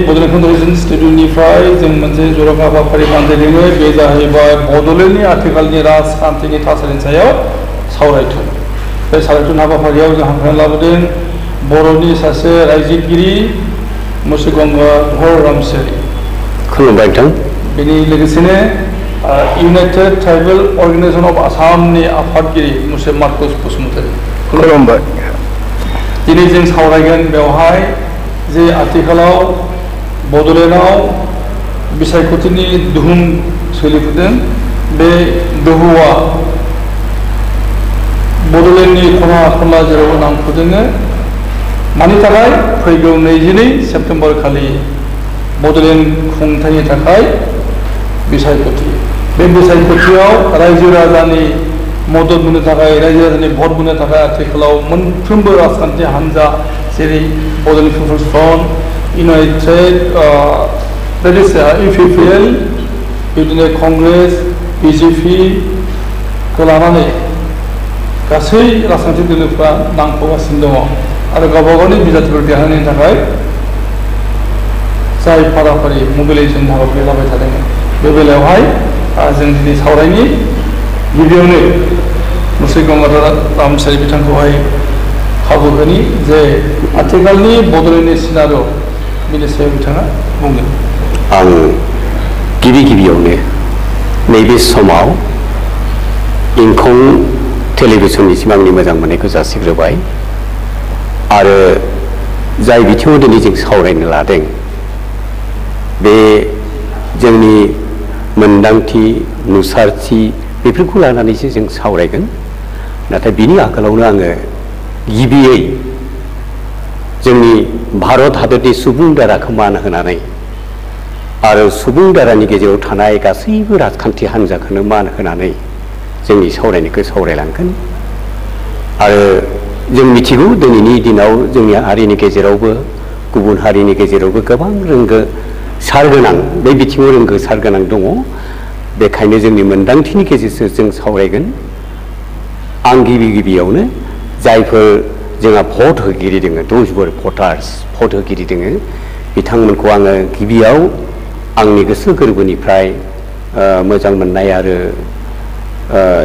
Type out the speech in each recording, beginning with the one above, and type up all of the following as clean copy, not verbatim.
Bodoland contribution स्टुडिय'निफ्राय जों मोनसे जर'खा हाबाफारि बानजायदों बे जाहैबाय बड'लेण्डनि आथिखालनि राजखान्थिनि थासारिनि सायाव सावरायथुन बे सावरायथुन हाबाफारियाव जों हांख्रायनानै लाबोदों बर'नि सासे रायजोगिरि मुसु गंगाधर रामसियारि खुलुमबाय नोंथां बेनि लोगोसेनो इउनाइटेड ट्राइबेल अर्गेनाइजेशन अफ आसामनि आफादगिरि मुसु मार्कस बसुमतारि खुलुमबाय दिनै जों सावरायगोन बेवहाय जे आथिखालाव बड'लेण्डआव बिसायख'थिनि दोहौम सोलिफुदों बे दोहौआ बड'लेण्डनि खना खनला जेरावबो नांफुदों मानि थाखाय फैगौ 22 सेप्तेम्बर खालि बड'लेण्ड खुंथायनि थाखाय बिसायख'थि बे बिसायख'थियाव रायजो राजानि मदद मोननो थाखाय रायजो राजानि भट मोननो थाखाय आथिखालाव मोनफ्रोमबो राजखान्थि हान्जा जेरै Bodoland people's front united UPPL बिदिनो कंग्रेस BJP-खौ लानानै गासै राजखान्थि दोलोफ्रा नांफागासिनो दङ आरो गावबा गावनि बिजाथिफोर देरहानायनि थाखाय जाय फाराफारि मबिलाइजेसन हाबाफारि लाबाय थादों बे बेलायावहाय जों दिनै सावरायनि गिबियावनो मुसु गंगाधर रामसियारि बिथांखौहाय खाबु होनि जे आथिखालनि बड'लेण्डनि सिनार' बिनि सायाव बिथाङा बुंगोन आं गिबियावनो नैबे समाव इंखं टेलिभिजननिसिम आंनि मोजां मोननायखौ जासिग्रोबाय आरो जाय बिथिङाव दिनै जों सावरायनो लादों बे जोंनि मोनदांथि नुसारथि बेफोरखौ लानानैसो जों सावरायगोन नाथाय बिनि आगोलावनो आङो गिबियै जोंनि भारत हादरनि सुबुं दाराखौ मान होनानै आरो सुबुं दारानि गेजेराव थानाय गासैबो राजखान्थि हान्जाखौनो मान होनानै जोंनि सावरायनायखौ सावरायलांगोन आरो जों मिथिगौ दिनैनि दिनाव जोंनि हारिनि गेजेरावबो गुबुन हारिनि गेजेरावबो गोबां रोंगोसार गोनां बे बिथिङाव रोंगोसार गोनां दङ बेखायनो जोंनि मोनदांथिनि गेजेरजों जों सावरायगोन आं गिबियावनो जायफोर जोंहा भट होगिरि दङ द'जफोर भटार्स भट होगिरि दङ बिथांमोनखौ आङो गिबियाव आंनि गोसो गोरबोनिफ्राय मोजां मोननाय आरो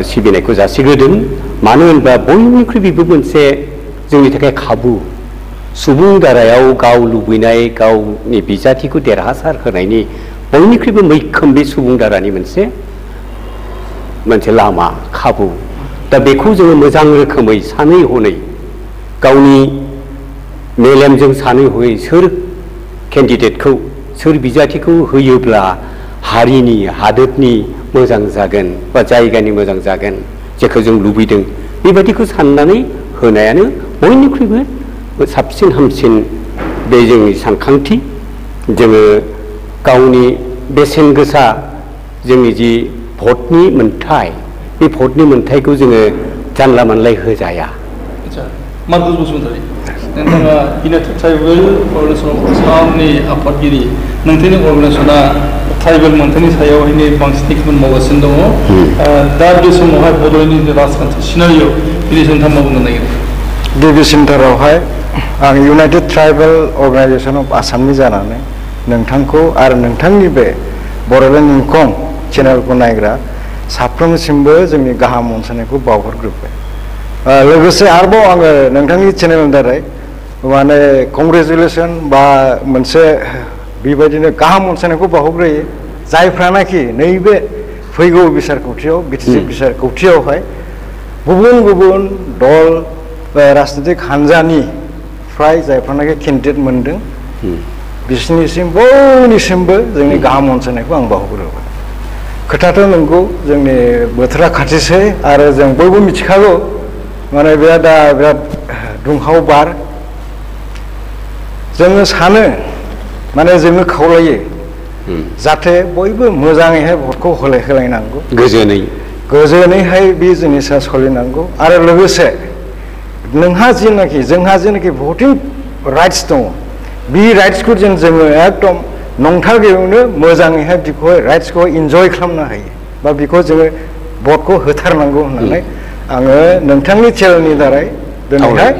सिबिनायखौ जासिग्रोदों मानो होनबा बयनिख्रुइ बेबो मोनसे जोंनि थाखाय खाबु सुबुं दारायाव गाव लुबैनाय गावनि बिजाथिखौ देरहासार होनायनि बयनिख्रुइबो मैखोम बे सुबुं दारानि मोनसे लामा खाबु दा बेखौ जोङो मोजां रोखोमै सानै हनै गावनि मेलेमजों सानै हनै सोर केन्डिडेटखौ सोर बिजाथिखौ होयोब्ला हारिनि हादोरनि मोजां जागोन बा जायगानि मोजां जागोन जेखौ जों लुबैदों बेबायदिखौ साननानै होनायानो बयनिख्रुइबो साबसिन हामसिन बे जोंनि सानखांथि जोङो गावनि बेसेन गोसा जोंनि जि भटनि मोन्थाय बे भटनि मोन्थायखौ जोङो जानला मोनलाय होजाया मार्कस बसुमतारि नोंथाङा इउनाइटेड ट्राइबेल अर्गेनाइजेशन अफ आसामनि आफादगिरि नोंथांनि अर्गेनाइजेसना ट्राइबेल मोन्थायनि सायावहायनो बांसिन खामानि मावगासिनो दङ दा बे समावहाय बड'लेण्डनि राजखान्थि सिनारिय' बिनि सायाव नोंथाङा मा बुंनो नागिरो गिबिसिनथारावहाय आं इउनाइटेड ट्राइबेल अर्गेनाइजेशन अफ आसामनि जानानै नोंथांखौ आरो नोंथांनि बे बड'लेण्ड इंखं चेनेलखौ नायग्रा साफ्रोमसिमबो जोंनि गाहाम अनसायनायखौ बावहरग्रोबाय लोगोसे आरोबाव आङो नोंथांनि चेनेलनि दारै माने कंग्रेचुलेसन बा मोनसे बेबायदिनो गाहाम अनसायनायखौ बावहरग्रोयो जायफ्रानाखि नैबे फैगौ बिसायख'थियाव बिटिसि बिसायख'थियावहाय गुबुन गुबुन दल राजनीतिक हान्जानिफ्राय जायफ्रानाखि केन्डिडेट मोनदों बिसोरनिसिम बयनिसिमबो जोंनि गाहाम अनसायनायखौ आं बावहरग्रोबाय खोथाथ' नंगौ जोंनि बोथोरा खाथिसै आरो जों बयबो मिथिखागौ माने बिराद दुंहाव बार जोङो सानो माने जोङो खावलायो जाहाथे बयबो मोजाङैहाय भटखौ होलायनांगौ गोजोनैहाय बे जिनिसा सोलिनांगौ आरो लोगोसे जोंहा जेनाखि भटिं राइट्स दङ बे राइट्सखौ जोङो एकदम नंथारगौनो मोजाङैहाय बेखौहाय राइट्सखौ इन्जय खालामनो हायो बा बेखौ जोङो भटखौ होथारनांगौ होननानै आङो नोंथांनि चेनेलनि दारै दिनैहाय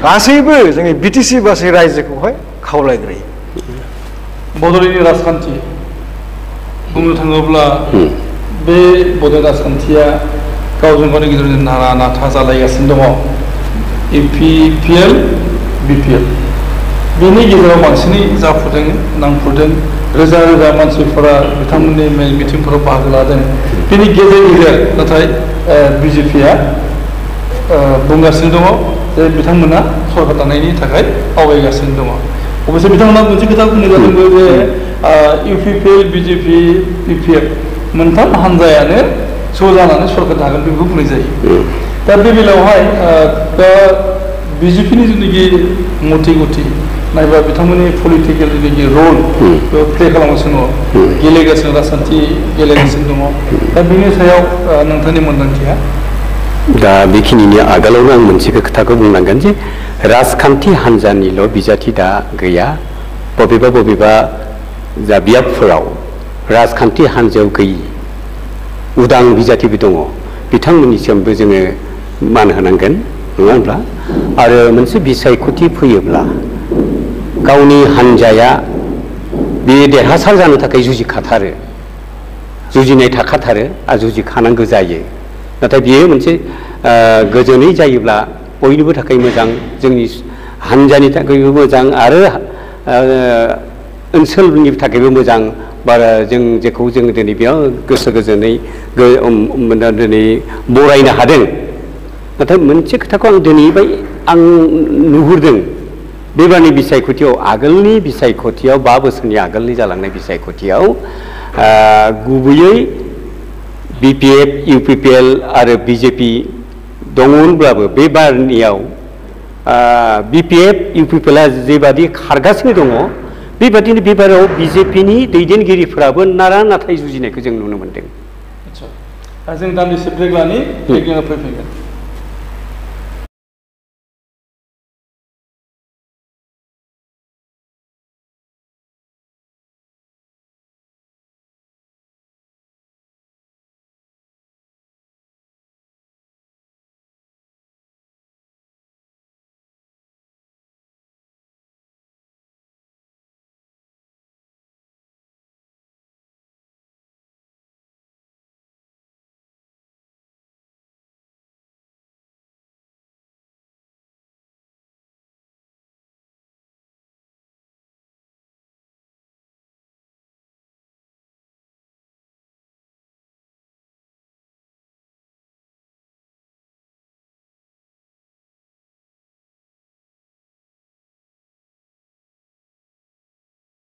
गासैबो जोंनि बिटिसि बासै रायजोखौहाय खावलायग्रोयो बड'लेण्डनि राजखान्थि बुंनो थाङोब्ला बे बड'लेण्ड राजखान्थिया गावजों गावनि गेजेरजों नारा नाथा जालायगासिनो दङ UPPL BPL बेनि गेजेराव बांसिनै जाफुदों नांफुदों रोजा रोजा मानसिफोरा बिथांमोननि मेल मिटिंफोराव बाहागो लादों बेनि गेजेर गेजेर नाथाय BJPआ बुंगासिनो दङ जे बिथांमोना सरकार दानायनि थाखाय आवगायगासिनो दङ अबयसे बिथांमोना मोनसे खोथा बुंनाय जादोंबो जे UPPL BJP BPL मोनथाम हानजायानो ज' जानानै सरकार दागोन बेखौ बुंनाय जायो दा बे बेलायावहाय दा BJPनि जिथुनाखि मथि गथि नायबा बिथांमोननि पलिटिकेल जिथुनाखि रल प्ले खालामगासिनो दङ गेलेगासिनो राजखान्थि गेलेगासिनो दङ दा बेनि सायाव नोंथांनि मोन्दांथिया दा बेखिनिनि आगोलावनो आं मोनसे खोथाखौ बुंनांगोन जे राजखान्थि हान्जानिल' बिजाथि दा गैया बबेबा बबेबा जा बियाबफोराव राजखान्थि हान्जायाव गैयि उदां बिजाथिबो दङ बिथांमोननिसिमबो जोङो मान होनांगोन नङा होनब्ला आरो मोनसे बिसायख'थि फैयोब्ला गावनि हान्जाया बे देरहासार जानो थाखाय जुजिखाथारो जुजिनाय थाखाथारो आरो जुजिखानांगौ जायो नाथाय बियो मोनसे गोजोनै जायोब्ला बयनिबो थाखाय मोजां जोंनि हान्जानि थाखायबो मोजां आरो ओनसोलनि थाखायबो मोजां बारा जों जेखौ जों दिनै बेयाव गोसो गोजोनै दिनै बरायनो हादों नाथाय मोनसे खोथाखौ आं दिनै आं नुहुरदों बेबारनि बिसायख'थियाव आगोलनि बिसायख'थियाव 5 बोसोरनि आगोलनि जालांनाय बिसायख'थियाव गुबैयै BPF UPPL आरो BJP दङमोनब्लाबो बे बारनियाव BPF UPPLआ जेबादि खारगासिनो दङ बेबादिनो बेबाराव BJPनि दैदेनगिरिफोराबो नारा नाथाय जुजिनायखौ जों नुनो मोनदों जों दान्दिसे ब्रेक लानि ब्रेकआव फैफिनगोन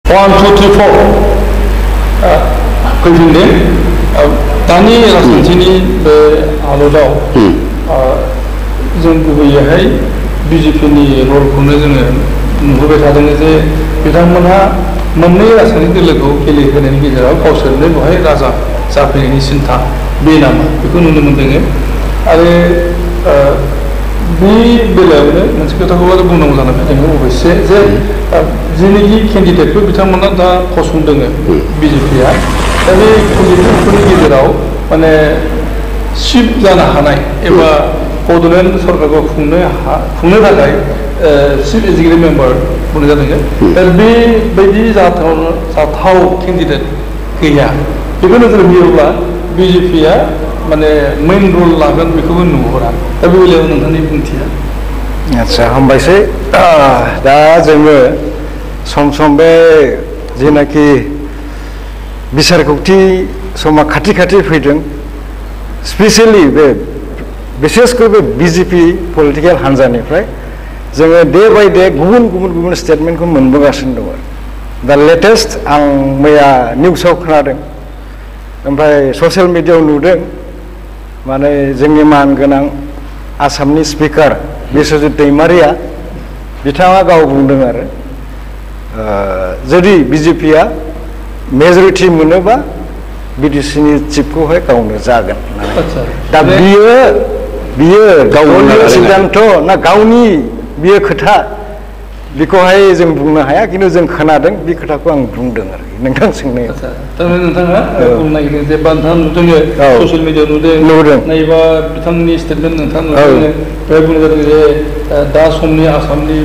One, two, three, four. फैफिनदों दानि राजखान्थिनि बे हालोदाव जों गुबैयैहाय BJPनि रलखौनो जोङो नुबोबाय थादों जे बिथांमोनहा मोननै राजखान्थि दोलोखौ गेलेहोनायनि गेजेराव गावसोरनो बेवहाय राजा जाफैनायनि सिन्था बे नामा बेखौ नुनो मोनदों आरो बे बेलायावनो मोनसे खोथाखौ आरो बुंनांगौ जानानै फैदों अबयसे जे जेनोखि केन्डिडेटफोर बिथांमोना दा फसंदों BJPआ दा बे केन्डिडेटफोरनि गेजेराव माने चिफ जानो हानाय एबा बड'लेण्ड सरकारखौ खुंनो थाखाय चिफ एक्जिकिउटिभ मेम्बार बुंनाय जादों दा बेबायदि जाथाव केन्डिडेट गैया बेखौ नोजोर होयोब्ला BJPआ माने मेइन रल लागोन बेखौबो नुहुरा दा बे बेलायाव नोंथांनि बुंथिया आच्छा हामबायसै दा जोङो सम सम बे जेनाखि बिसायख'थि समा खाथि खाथि फैदों स्पेसियेलि बे बिसेसकै बे BJP पलिटिकेल हान्जानिफ्राय जोङो डे बाय डे गुबुन स्टेटमेन्टखौ मोनबोगासिनो दङ दा लेटेस्ट आं मैया निउसाव खोनादों ओमफ्राय ससियेल मिडियायाव नुदों माने जोंनि मानगोनां आसामनि स्पिकार बिस्वजित दैमारिया बिथाङा गाव बुंदों आरो जुदि BJPआ मेजरिटि मोनोबा BDCनि चिफखौहाय गावनो जागोन दा बियो गावनि सिद्धान्त ना गावनि बियो खोथा बेखौहाय जों बुंनो हाया खिन्थु जों खोनादों बे खोथाखौ आं बुंदों आरोखि नोंथां सोंनायाव थारमाने नोंथाङा बुंनो नागिरदों जे नोंथाङा नुदों ससियेल मिडियायाव नुदों नायबा बिथांनि स्टेटमेन्ट नोंथाङा नुदों बेहाय बुंनाय जादों जे दा समनि आसामनि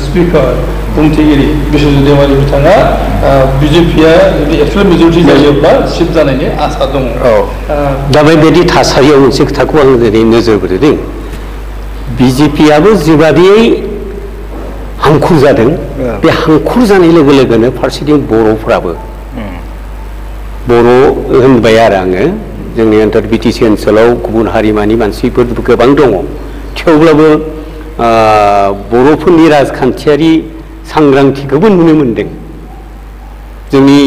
स्पिकार बुंथिगिरि बिश्वजित दैमारि बिथाङा बिजेपिआ जुदि एबसुलेट मेजरिटि जायोब्ला सिट जानायनि आसा दङ दा बेबायदि थासारियाव मोनसे खोथाखौ आं दिनै नोजोर बोदों बिजेपिआबो जेबादियै हांखुर जादों बे हांखुर जानाय लोगो लोगोनो फारसेथिं बर'फ्राबो बर' होनबाय आरो आङो जोंनि आन्दार बिटिसि ओनसोलाव गुबुन हारिमानि मानसिफोर गोबां दङ थेवब्लाबो बर'फोरनि राजखान्थियारि सांग्रांथिखौबो नुनो मोनदों जोंनि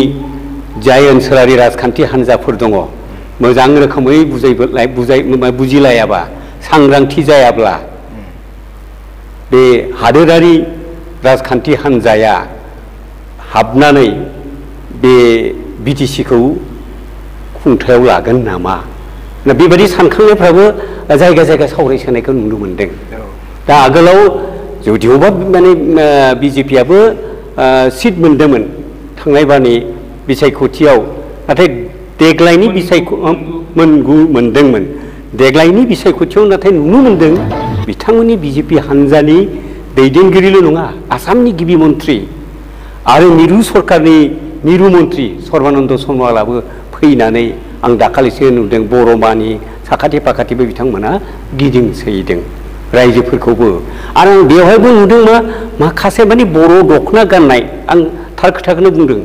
जाय ओनसोलारि राजखान्थि हान्जाफोर दङ मोजां रोखोमै बुजिलायाबा सांग्रांथि जायाब्ला बे हादोरारि राजखान्थि हान्जाया हाबनानै बे बिटिसिखौ खुंथायाव लागोन नामा बेबायदि सानखांनायफ्राबो जायगा जायगा सावरायसोनायखौ नुनो मोनदों दा आगोलाव जुदियावबा माने बिजेपिआबो सिट मोन्दोंमोन थांनाय बारनि बिसायख'थियाव नाथाय देग्लायनि मोनदोंमोन देग्लायनि बिसायख'थियाव नाथाय नुनो मोनदों बिथांमोननि बिजेपि हान्जानि दैदेनगिरिल' नङा आसामनि गिबि मन्त्रि आरो मिरु सरकारनि मिरु मन्त्रि सर्बानन्द सन'वालाबो फैनानै आं दाखालिसो नुदों बर'मानि साखाथि फाखाथिबो बिथांमोना गिदिंसोदों रायजोफोरखौबो आरो आं बेवहायबो नुदों माखासे माने बर' दख'ना गाननाय आं थार खोथाखौनो बुंदों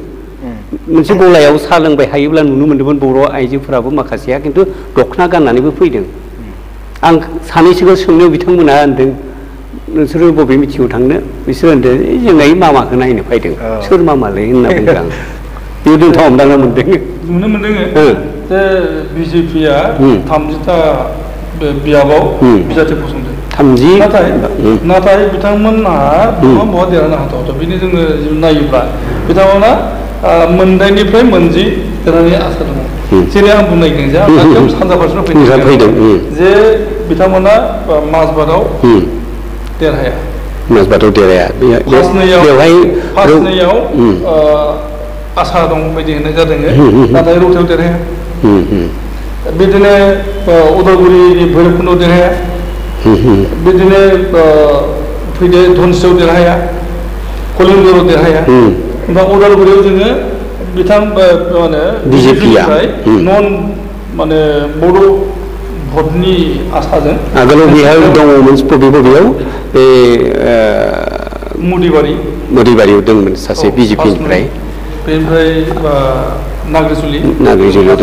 मोनसे गलायाव साहा लोंबाय हायोब्ला नुनो मोन्दोंमोन बर' आइजोफोराबो माखासेया खिन्थु दख'ना गाननानैबो फैदों आं सानैसोखौ सोंनायाव बिथांमोना होनदों नोंसोरो बबे मिथिङाव थांनो बिसोर होनदों जोंना मामाखौ नायनो फैदों सोर मामालै होनना बुंदों आं बेयाव दोनथाव हमदांना मोन्दों नुनो मोन्दों जे बिजेपिआ 30टा बियाबाव बिजाथि फसंदों 30 नाथाय बिथांमोनहा बहा देरहानो हाथावथाव बिनि जोङो नायोब्ला बिथांमोना मोनदाइनिफ्राय मोनजि देरहानायनि आसा दङ जेरै आं बुंनो नागिरदों जे आं सानजा फारसेल' फैदों जे बिथांमोना माजबादाव देरहाया माजबादाव देरहाया फार्स्टनैयाव आसा दं बायदि होननाय जादों नाथाय रौतायाव देरहाया बिदिनो उदालगुरिनि भैरबकुन्दआव देरहाया बिदिनो फैदो धनसियाव देरहाया कलिंगराव देरहाया होमबा उदालगुरियाव जोङो बिथां माने बिजेपिनिफ्राय नन माने बर' भटनि आसाजों आगोलाव बेहाय दङमोन बबेयाव बे मुदिबारियाव दंमोन सासे बिजेपिनिफ्राय बेनिफ्राय नाग्रिजुलियाव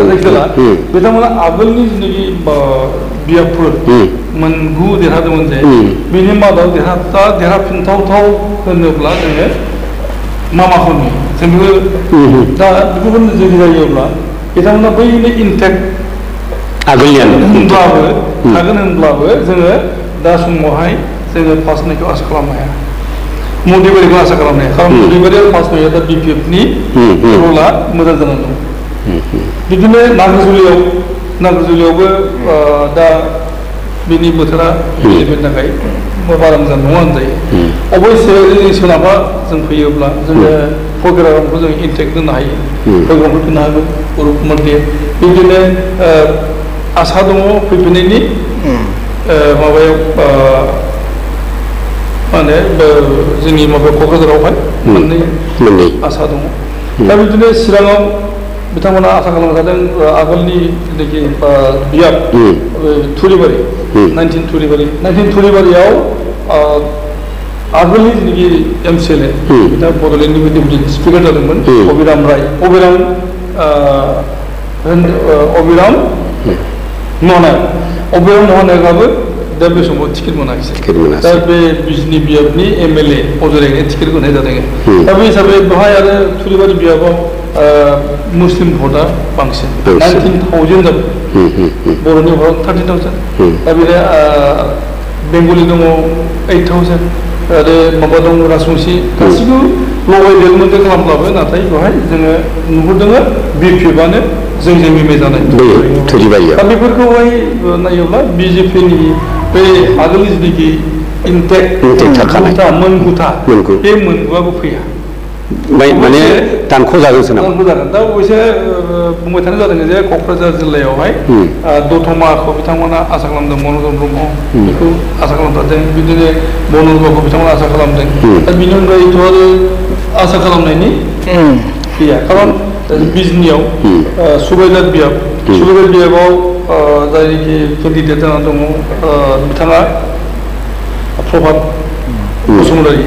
बिथांमोना आगोलनि जिनिखि बियाबफोर मोनगु देरहादोंमोन जे बिनि मादाव देरहाफिनथावथाव होनोब्ला जोङो मामाखौ नुयो जों बेखौ दा बेखौ जुदि जायोब्ला बिथांमोना बैनो इनटेक्ट थागोन होनब्लाबो जोङो दा समावहाय जोङो फार्स्टनिखौ आसा खालामनो हाया मुदिबारिखौ आसा खालामनो हाया खारन मुदिबारियाव फार्स्टनिया दा बिपिएफनि रला मोजां जानानै दं बिदिनो नाग्रिजुलियावबो दा बिनि बोथोरा गेलेनो थाखाय बारा मोजां नङा होनजायो अबयसे जोंनि सोनाबहा जों फैयोब्ला जोङो प्रग्रामखौ जों इनटेक्ट दोननो हायो प्रग्रामखौ दोननो हागोन बर'कुमार दे बिदिनो आसा दङ फैफिननायनि माबायाव माने जोंनि माबायाव क'क्राझारावहाय मोननै आसा दङ दा बिदिनो चिराङाव बिथांमोना आसा खालामजादों आगोलनि जिनाखि बियाब थुरिबारि 19 थुरिबारियाव आगोलनि जिनाखि MCLA बिथां बड'लेण्डनि डेपुटि स्पिकार जादोंमोन अबिराम महनायकआबो दा बे समाव टिकेट मोनाखिसै दा बे बिजनि बियाबनि MLA अजरायनि टिकेट होनाय जादों दा बे हिसाबै बेवहाय आरो थुरिबारि बियाबाव मुस्लिम भटआ बांसिन 19,000 जाबाय बर'नि भट 13,000 दा बेनो बेंगलि दङ 8,000 आरो माबा दं राजबंसि गासिबो लगाय देरमोनजों खालामब्लाबो नाथाय बेवहाय जोङो नुहुरदों बिपिएफआनो जोंजों मिमे जानाय दा बेफोरखौहाय नायोब्ला बिजेपिनि बे आगोलनि जिनिखि इंटेक्ट मोनगुथा बे मोनगुआबो फैया माने दानख'जागोनसो नामा दानख'जागोन दा अबयसे बुंबाय थानाय जादों जे क'क्राझार जिल्लायावहाय दतमाखौ बिथांमोना आसा खालामदों मन'रन्जन ब्रह्म बेखौ आसा खालामदों बिदिनो बनरबाखौ बिथांमोना आसा खालामदों दा बिनि अनगायैथ' आरो आसा खालामनायनि गैया खारन बिजनियाव सुबाइदार बियाबाव जायनोखि केन्डिडेट जाना दङ बिथाङा प्रभात बसुमतारी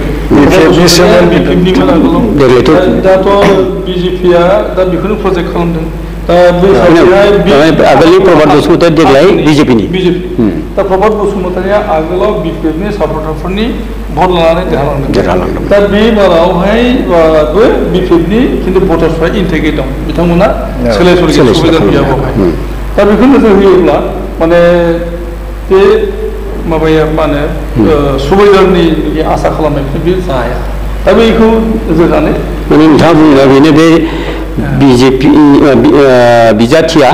दाथ' बिजेपिया दा बेखौनो प्रजेक्ट खालामदों दा आगोलनि प्रभात बसुमतारी देग्लाय बिजेपिनि दा प्रभात बसुमतारीया आगोलाव बिपिएफनि सापर्टारफोरनि भट लानानै देरहालांदों दा बे बारावहाय बिपिएफनि खिन्थु भटार्सफ्रा इन्टेग्रेट दं बिथांमोना सोलाय सुबिदा गैयाबावहाय दा बेखौ नोजोर होयोब्ला माने बे माबाया मा होनो सुबाइदारनि आसा खालामनायखौ बे जाया दा बेखौ नोजोर होनानै माने नोंथाङा बुङो बेनो बे बिजेपि बिजाथिया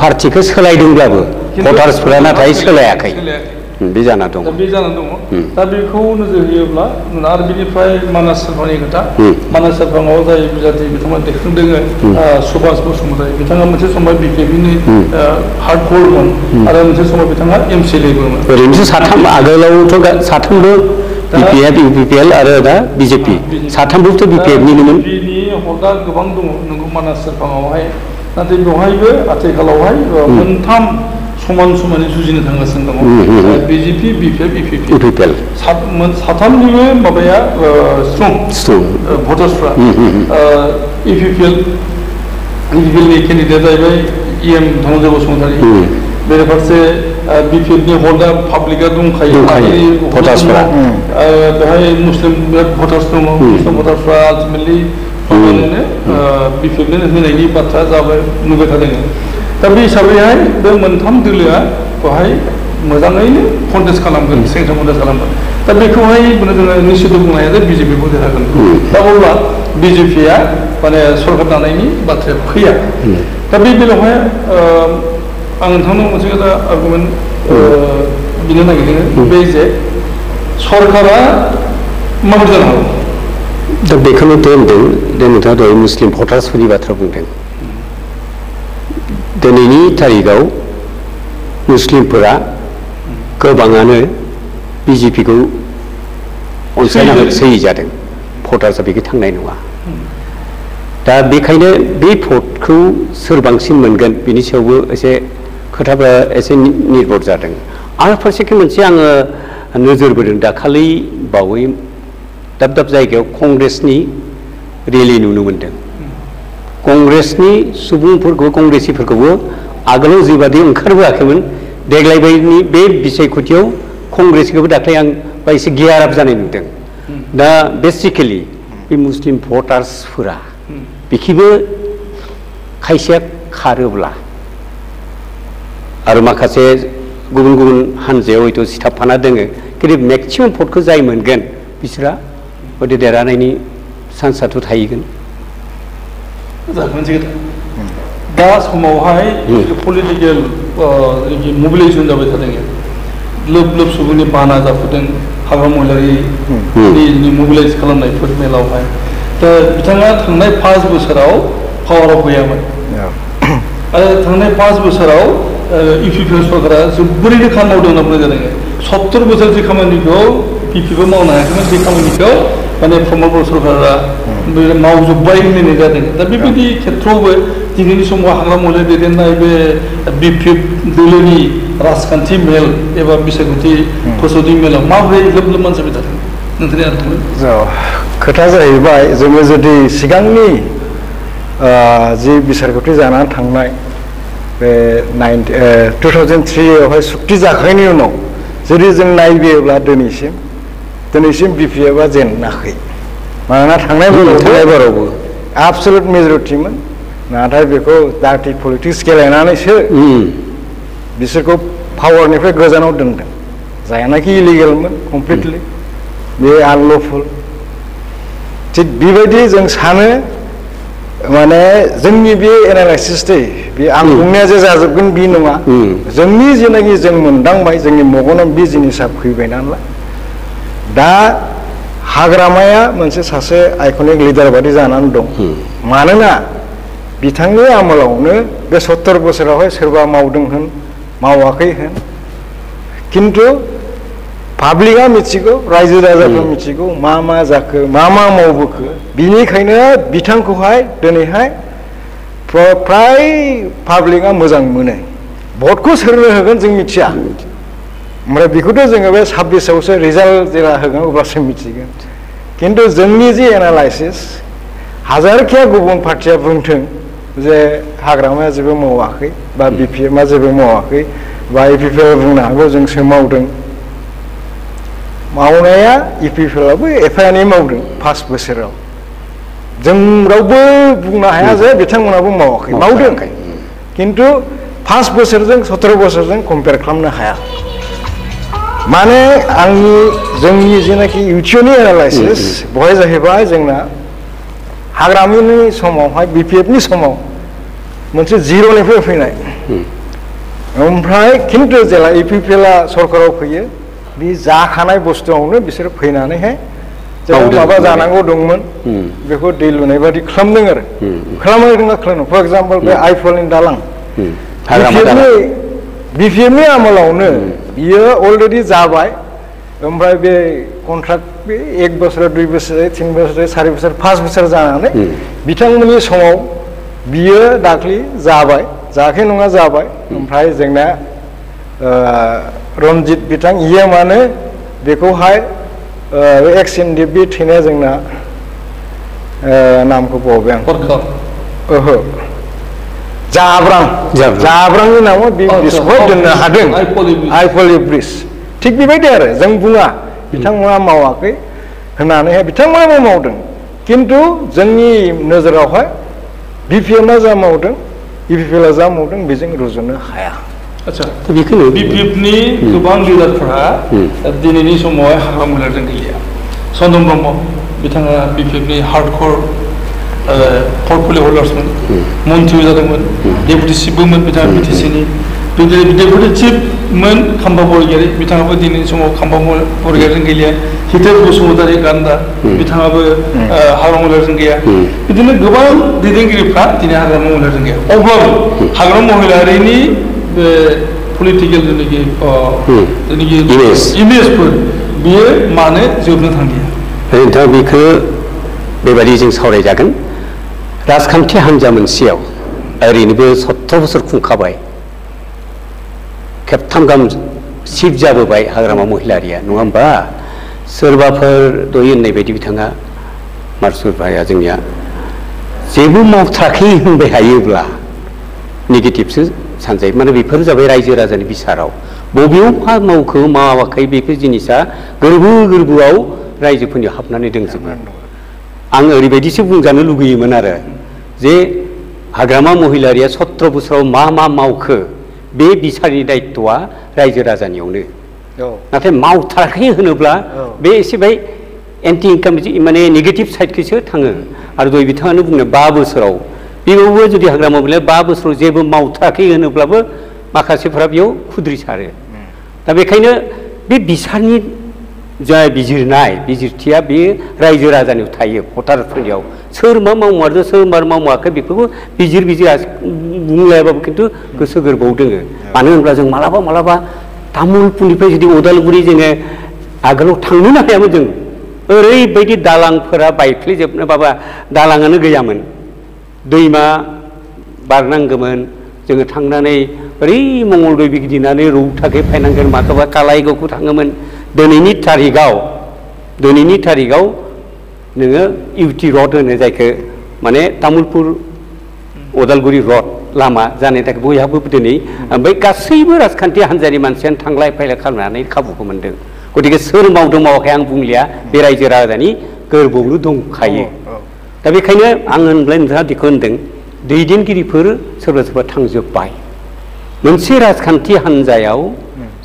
पार्टिखौ सोलायदोंब्लाबो भटार्सफोरा नाथाय सोलायाखै बे जाना दं दा बेखौ नोजोर होयोब्ला आरो बिनिफ्राय मानास सेरफांनि खोथा मानास सेरफाङाव जाय बिजाथि बिथांमोना दैखांदों सुभाष बसुमतारी बिथाङा मोनसे समाव बिजेपिनि हार्डकरमोन आरो मोनसे समाव बिथाङा एमसिएलएबोमोन ओरैनोथ' साथाम आगोलावथ' साथामबो बिपिएल आरो दा बिजेपि साथामबोथ' बिपिएफनिनोमोन बिनि हदा गोबां दङ नोंगौ मानास सेरफाङावहाय नाथाय बेवहायबो आथिखालावहाय मोनथाम समान समानै जुजिनो थांगासिनो दङ बिजेपि बिपिएल इपिपिएल साथामनिबो माबाया स्ट्रं भटार्सफ्रा इपिपिएलनि केन्डिडेट जाहैबाय इएम धनन्जय बसुमतारी बेराफारसे बिपिएफनि हल्दा पाब्लिकआ दंखायो भटार्सफ्रा बेहाय मुस्लिम भटार्स दङ मुस्लिम भटार्सफ्रा आल्टिमेटलि बिपिएफनो होनायनि बाथ्रा जाबाय नुबाय थादों दा बे हिसाबैहाय बे मोनथाम दोलोआ बेवहाय मोजाङैनो कन्टेस्ट खालामगोन सेंसन कन्टेस्ट खालामगोन दा बेखौहाय जोङो निश्चित बुंनो हाया जे बिजेपिखौ देरहागोन दा अब्ला बिजेपिया माने सरकार दानायनि बाथ्राया फैया दा बे बेलायावहाय आं नोंथांनाव मोनसे खोथा आर्गुमेन्ट बिनो नागिरदों बे जे सरकारा माबोरै जानो हागौ दा बेखौनो होनदों नोंथाङा दहाय मुस्लिम भटार्सफोरनि बाथ्रा बुंदों दिनैनि तारिखआव मुस्लिमफोरा गोबाङानो बिजेपिखौ अनसायनानै सही जादों भटार्सआ बेखौ थांनाय नङा दा बेखायनो बे भटखौ सोर बांसिन मोनगोन बिनि सायावबो एसे खोथाफ्रा एसे निर्भर जादों आरो फारसेखै मोनसे आङो नोजोर बोदों दाखालि बावै दाब दाब जायगायाव कंग्रेसनि रेलि नुनो मोन्दों कंग्रेसनि सुबुंफोरखौ कंग्रेसिफोरखौबो आगोलाव जिबादि ओंखारबोआखैमोन देग्लायनि बे बिसायख'थियाव कंग्रेसखौबो दाख्लै आं एसे गियार आप जानाय नुदों दा बेसिकेलि बे मुस्लिम भटार्सफोरा बेखिबो खायसेया खारोब्ला आरो माखासे गुबुन गुबुन हानजायाव हयथ' सिथाबफाना दोङो खिन्थु मेक्सिमाम भटखौ जाय मोनगोन बिसोरा हयथ' देरहानायनि चान्सआथ' थाहैगोन दा समावहाय पलिटिकेल मबिलाइजेसन जाबाय थादों लोब लोब सुबुंनि बाना जाफुदों हाग्रा महिलारिनि मबिलाइज खालामनायफोर मेलावहाय दा बिथाङा थांनाय 5 बोसोराव पावाराव गैयामोन आरो थांनाय 5 बोसोराव इउपिपिएल सरकारा जोबोरैनो खामानि मावदों होनना बुंनाय जादों 70 बोसोर जे खामानिखौ पिपिबो मावनो हायाखैमोन बे खामानिखौ माने प्रमद बर सरकारा मावजोब्बाय होननाय जादों दा बेबायदि खेथ्रआवबो दिनैनि समाव हाग्रा महिला दैदेननाय बे बिपिएफ दोलोनि राजखान्थि मेल एबा बिसायख'थि फोसावथि मेलाव माबोरै लोब लोब मानसि जादों नोंथांनि आरो खोथा जाहैबाय जोङो जुदि सिगांनि जि बिसायख'थि जानानै थांनाय बे 2003 आवहाय सुक्ति जाखांनायनि उनाव जुदि जों नायबियोब्ला दिनैसिम बिपिएफआ जेनाखै मानोना थांनाय बारावबो एबसलुट मेजरिटिमोन नाथाय बेखौ डार्टि पलिटिक्स गेलेनानैसो बिसोरखौ पावारनिफ्राय गोजानाव दोनदों जायनाखि इलिगेलमोन कमप्लिटलि बे आनलफुल थिग बेबायदि जों सानो माने जोंनि बे एनालाइसिस बे आं बुंनाया जे जाजोबगोन बे नङा जोंनि जेनाखि जों मोनदांबाय जोंनि मगनाव बे जिनिसा फैबाय नालाय दा हाग्रामाया मोनसे सासे आइकनिक लिडार बादि जानानै दं मानोना बिथांनि आमोलावनो बे 70 बोसोरावहाय सोरबा मावदों होन मावाखै होन किन्तु पाब्लिकआ मिथिगौ रायजो राजाफ्रा मिथिगौ मा मा जाखो मा मा मावबोखो बिनिखायनो बिथांखौहाय दिनैहाय फ्राय पाब्लिकआ मोजां मोनो भटखौ सोरनो होगोन जों मिथिया ओमफ्राय बेखौथ' जोङो बे 26आवसो रिजाल्ट जेला होगोन अब्लासो मिथिगोन किन्तु जोंनि जे एनालाइसिस हाजारखिया गुबुन पार्टिया बुंथों जे हाग्रामाया जेबो मावाखै बा बिपिएमआ जेबो मावाखै बा इपिपिएल बुंनो हागौ जोंसो मावदों मावनाया इपिपिएलआबो एफा एनै मावदों 5 बोसोराव जों रावबो बुंनो हाया जे बिथांमोनाबो मावाखै मावदों किन्तु 5 बोसोरजों 17 बोसोरजों कम्पेयार खालामनो हाया माने आंनि जोंनि जेनाखि इउटिउबनि एनालाइसिस बहाय जाहैबाय जोंना हाग्रामानि समावहाय बिपिएफनि समाव मोनसे जिर'निफ्राय फैनाय ओमफ्राय किन्तु जेला इपिपिएलआ सरकाराव फैयो बे जाखानाय बुस्थुआवनो बिसोर फैनानैहाय जेराव माबा जानांगौ दंमोन बेखौ दै लुनाय बादि खालामदों आरो खालामनो फर एग्जाम्पल बे आइफलनि दालां बिपिएफनि आमोलावनो बियो अलरेडि जाबाय ओमफ्राय बे कन्ट्राक्ट बे 1 बोसोर 2 बोसोर 3 बोसोर 4 बोसोर 5 बोसोर जानानै बिथांमोननि समाव बियो दाख्लि जाबाय जायाखै नङा जाबाय ओमफ्राय जोंना रनजित बिथां इएमआनो बेखौहाय एक्सएनडि बे थैनाया जोंना नामखौ बावबाय आं ओहो जाब्रांनि नामाव बिसोरखौ दोननो हादों आइफली ब्रिज थिग बेबायदि आरो जों बुङा बिथांमोना मावाखै होननानैहाय बिथांमोनाबो मावदों किन्तु जोंनि नोजोरावहाय बिपिएमआ जा मावदों इपिपिएलआ जा मावदों बेजों रुजुनो हाया आच्छा बिपिएफनि गोबां लिडारफोरा दिनैनि समावहाय हाग्रा महिलाजों गैलिया चन्दन ब्रह्म बिथाङा बिपिएफनि हार्डकर पर्टफलिय' हल्डार्समोन मन्थ्रि जादोंमोन डेपुटि चिफबोमोन बिथाङा बिटिसिनि डेपुटि चिफमोन खाम्बा बरगयारी बिथाङाबो दिनैनि समाव खाम्बा बरगयारीजों गैलिया हितेश बसुमतारी गान्दा बिथाङाबो हाग्रा महिलाजों गैया बिदिनो गोबां दैदेनगिरिफ्रा दिनै हाग्रा महिलाजों गैया अब्लाबो हाग्रा महिलारिनि पलिटिकेल जेनाखि इमेजफोर बियो मानो जोबनो थांलिया ओरैनोथ' बेखौ बेबायदि जों सावरायजागोन राजखान्थि हान्जा मोनसेयाव ओरैनोबो 70 बोसोर खुंखाबाय खेबथाम गाहाम चिफ जाबोबाय हाग्रामा महिलारिया नङा होमबा सोरबाफोर दहाय होननाय बायदि बिथाङा मार्सुल भाइया जोंनिया जेबो मावथाराखै होनबाय हायोब्ला नेगेटिभसो सानजायो माने बेफोर जाबाय रायजो राजानि बिसाराव बबेयाव मा मावखो मावाखै बेफोर जिनिसा गोरबोआव रायजोफोरनि हाबनानै दंजोबो आं ओरैबायदिसो बुंजानो लुगैयोमोन आरो जे हाग्रामा महिलारिया 17 बोसोराव मा मा मावखो बे बिसारनि दायित्वआ रायजो राजानियावनो नाथाय मावथाराखै होनोब्ला बे एसे बाय एन्टि इनकाम माने नेगेटिभ साइडखौसो थाङो आरो दहाय बिथाङानो बुंनो 5 बोसोराव बेयावबो जुदि हाग्रामा महिलाया 5 बोसोराव जेबो मावथाराखै होनोब्लाबो माखासेफोरा बेयाव खुद्रिसारो दा बेखायनो बे बिसारनि जा बिजिरथिया बे रायजो राजानियाव थायो भटारफोरनियाव सोर मा मावमारदों सोर मा मावाखै बेफोरखौ बिजिर बुंलायाबाबो खिन्थु गोसो गोरबोआव दोङो मानो होनब्ला जों मालाबा तामुलपुरनिफ्राय जुदि उदालगुरि जोङो आगोलाव थांनोनो हायामोन जों ओरैबायदि दालांफोरा बायफ्लेजोबनो बाबा दालाङानो गैयामोन दैमा बारनांगौमोन जोङो थांनानै ओरै मंगलदै गिदिंनानै रौताखै फायनांगोन माखौबा कालाइगावखौ थाङोमोन दिनैनि थारिखआव नोङो इउटि रड होनो जायखौ माने तामुलपुर उदालगुरि रड लामा जानायनि थाखाय बयहाबो दिनै ओमफ्राय गासैबो राजखान्थि हान्जानि मानसियानो थांलाय फैलाय खालामनानै खाबुखौ मोन्दों गतिके सोर मावदों मावाखै आं बुंलिया बे रायजो राजानि गोरबोआवनो दंखायो दा बेखायनो आं होनब्ला नोंथाङा बेखौ होनदों दैदेनगिरिफोर सोरबा थांजोब्बाय मोनसे राजखान्थि हान्जायाव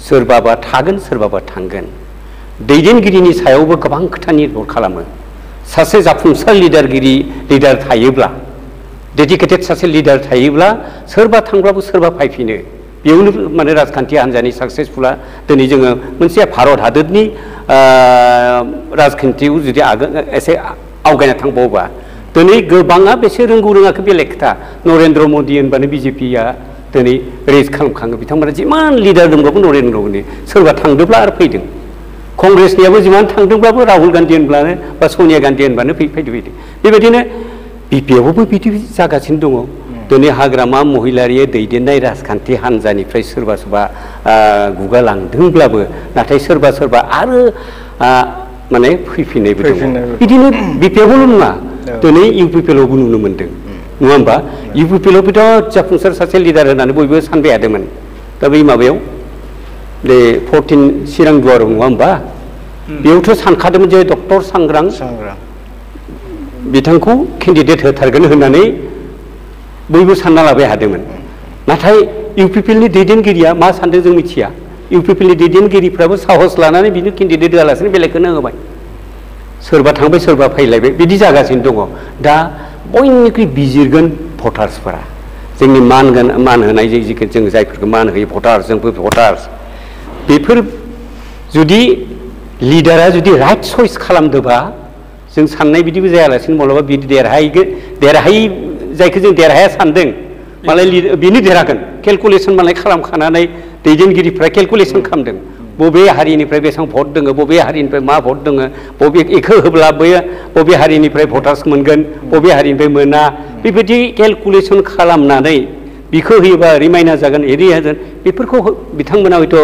सोरबाबा थागोन सोरबाबा थांगोन दैदेनगिरिनि सायावबो गोबां खोथा निर्भर खालामो सासे जाफुंसार लिडार थायोब्ला डेडिकेटेड सासे लिडार थायोब्ला सोरबा थांब्लाबो सोरबा फैफिनो बेयावनो माने राजखान्थि हान्जानि साक्सेसफुला दिनै जोङो मोनसे भारत हादरनि राजखान्थियाव जुदि एसे आवगायना थांबावोबा दिनै गोबाङा बेसे रोंगौ रोङाखै बेलेग खोथा नरेन्द्र मदि होनबानो बिजेपिया दिनै रेज खालामखाङो बिथांमोना जिमान लिडार दंब्लाबो नरेन्द्र मदि सोरबा थांदोंब्ला आरो फैदों कंग्रेसनियाबो जिमान थांदोंब्लाबो राहुल गान्धी होनब्लानो बा सनिया गान्धी होनबानो फैदों बेबायदिनो बिपिएफआवबो बिदि जागासिनो दङ दिनै हाग्रामा महिलारिया दैदेननाय राजखान्थि हान्जानिफ्राय सोरबा सोरबा गुगालांदोंब्लाबो नाथाय सोरबा सोरबा आरो माने फैफिननायबो दङ बिदिनो बिपिएफआवल' नङा दिनै इउपिपिएलआवबो नुनो मोन्दों नङा होमबा इउपिपिएलआव बिराद जाफुंसार सासे लिडार होननानै बयबो सानबाय थादोंमोन दा बै माबायाव बे 14 चिरां दुवाराव नङा होमबा बेयावथ' सानखादोंमोन जे डक्टर सांग्रां बिथांखौ केन्डिडेट होथारगोन होननानै बयबो सानना लाबाय हादोंमोन नाथाय इउपिपिएलनि दैदेनगिरिया मा सानदों जों मिथिया इउपिपिएलनि दैदेनगिरिफ्राबो साहस लानानै बिनो केन्डिडेट होआलासिनो बेलेगखौनो होबाय सोरबा थांबाय सोरबा फैलायबाय बिदि जागासिनो दङ दा बयनिख्रुइ बिजिरगोन भटार्सफोरा जोंनि मान होनाय जों जायफोरखौ मान होयो भटार्स जोंबो भटार्स बेफोर जुदि लिडारा जुदि राइट चइस खालामदोंबा जों साननाय बिदिबो जायालासिनो माब्लाबा बिदि देरहायै जायखौ जों देरहाया सानदों मालाय बेनो देरहागोन केलकुलेसन मालाय खालामखानानै दैदेनगिरिफ्रा केलकुलेसन खालामदों बबे हारिनिफ्राय बेसेबां भट दङ बबे हारिनिफ्राय मा भट दङ बबे एखौ होब्ला बबे हारिनिफ्राय भटार्स मोनगोन बबे हारिनिफ्राय मोना बेबायदि केलकुलेसन खालामनानै बिखौ होयोबा रिमाइना जागोन एरि जागोन बेफोरखौ बिथांमोना हयथ'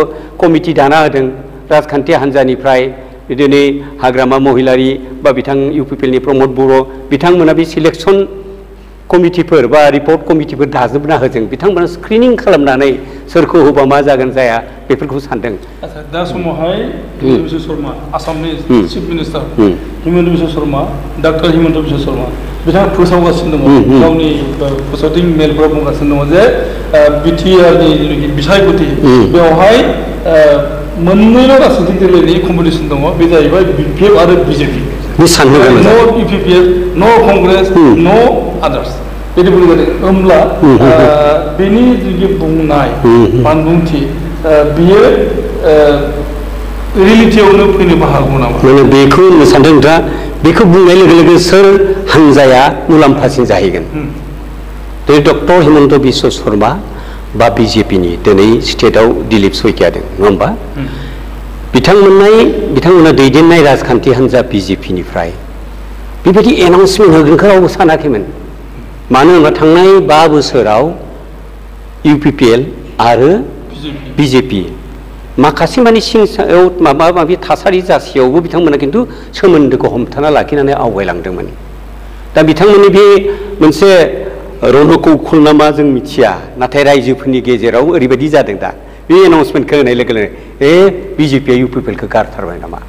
कमिटि दाना होदों राजखान्थि हान्जानिफ्राय दिनै हाग्रामा महिलारि बा बिथां इउपिपिएलनि प्रमद बर' बिथांमोना बे सिलेक्सन कमिटिफोर बा रिपर्ट कमिटिफोर दाजोबना होदों बिथांमोना स्क्रिनिं खालामनानै सोरखौ होबा मा जागोन जाया बेफोरखौ सानदों दा समावहाय हिमन्त बिश्व शर्मा आसामनि chief minister Himanta Biswa Sharma doctor Himanta Biswa Sharma बिथाङा फोसावगासिनो दङ गावनि फोसावदिं मेलफोराव बुंगासिनो दङ जे बिटिआरनि जिनोखि बिसायख'थि बेवहाय मोननैल' राजनीतिक दलनि कम्पिटिसन दङ बे जाहैबाय बिपिएफ आरो बिजेपि नो इउपिपिएल नो कंग्रेस नो आदार्स बिदि बुंदों होमब्ला बेनि जिनोखि बुंनाय बानबुंथि बियो रियेलिटियावनो फैनोबो हागौ नामा माने बेखौ सानदों नोंथाङा बेखौ बुंनाय लोगो लोगो सोर हान्जाया मुलाम्फासिन जाहैगोन दिनै डक्टर हिमन्त बिश्व शर्मा बा बिजेपिनि दिनै स्टेटआव दिलीप सयकिया दं नङा होमबा बिथांमोना दैदेननाय राजखान्थि हान्जा बिजेपिनिफ्राय बेबायदि एनाउन्समेन्ट होगोनखौ रावबो सानाखैमोन मानो होनबा थांनाय 5 बोसोराव इउपिपिएल आरो बिजेपि माखासे माने सिंसायाव माबा माबि थासारि जासेयावबो बिथांमोना खिन्थु सोमोन्दोखौ हमथाना लाखिनानै आवगायलांदोंमोन दा बिथांमोननि बे मोनसे रणकौशल नामा जों मिथिया नाथाय रायजोफोरनि गेजेराव ओरैबायदि जादों दा बे एनाउन्समेन्टखौ होनाय लोगो लोगो बिजेपिआ इउपिपिएलखौ गारथारबाय नामा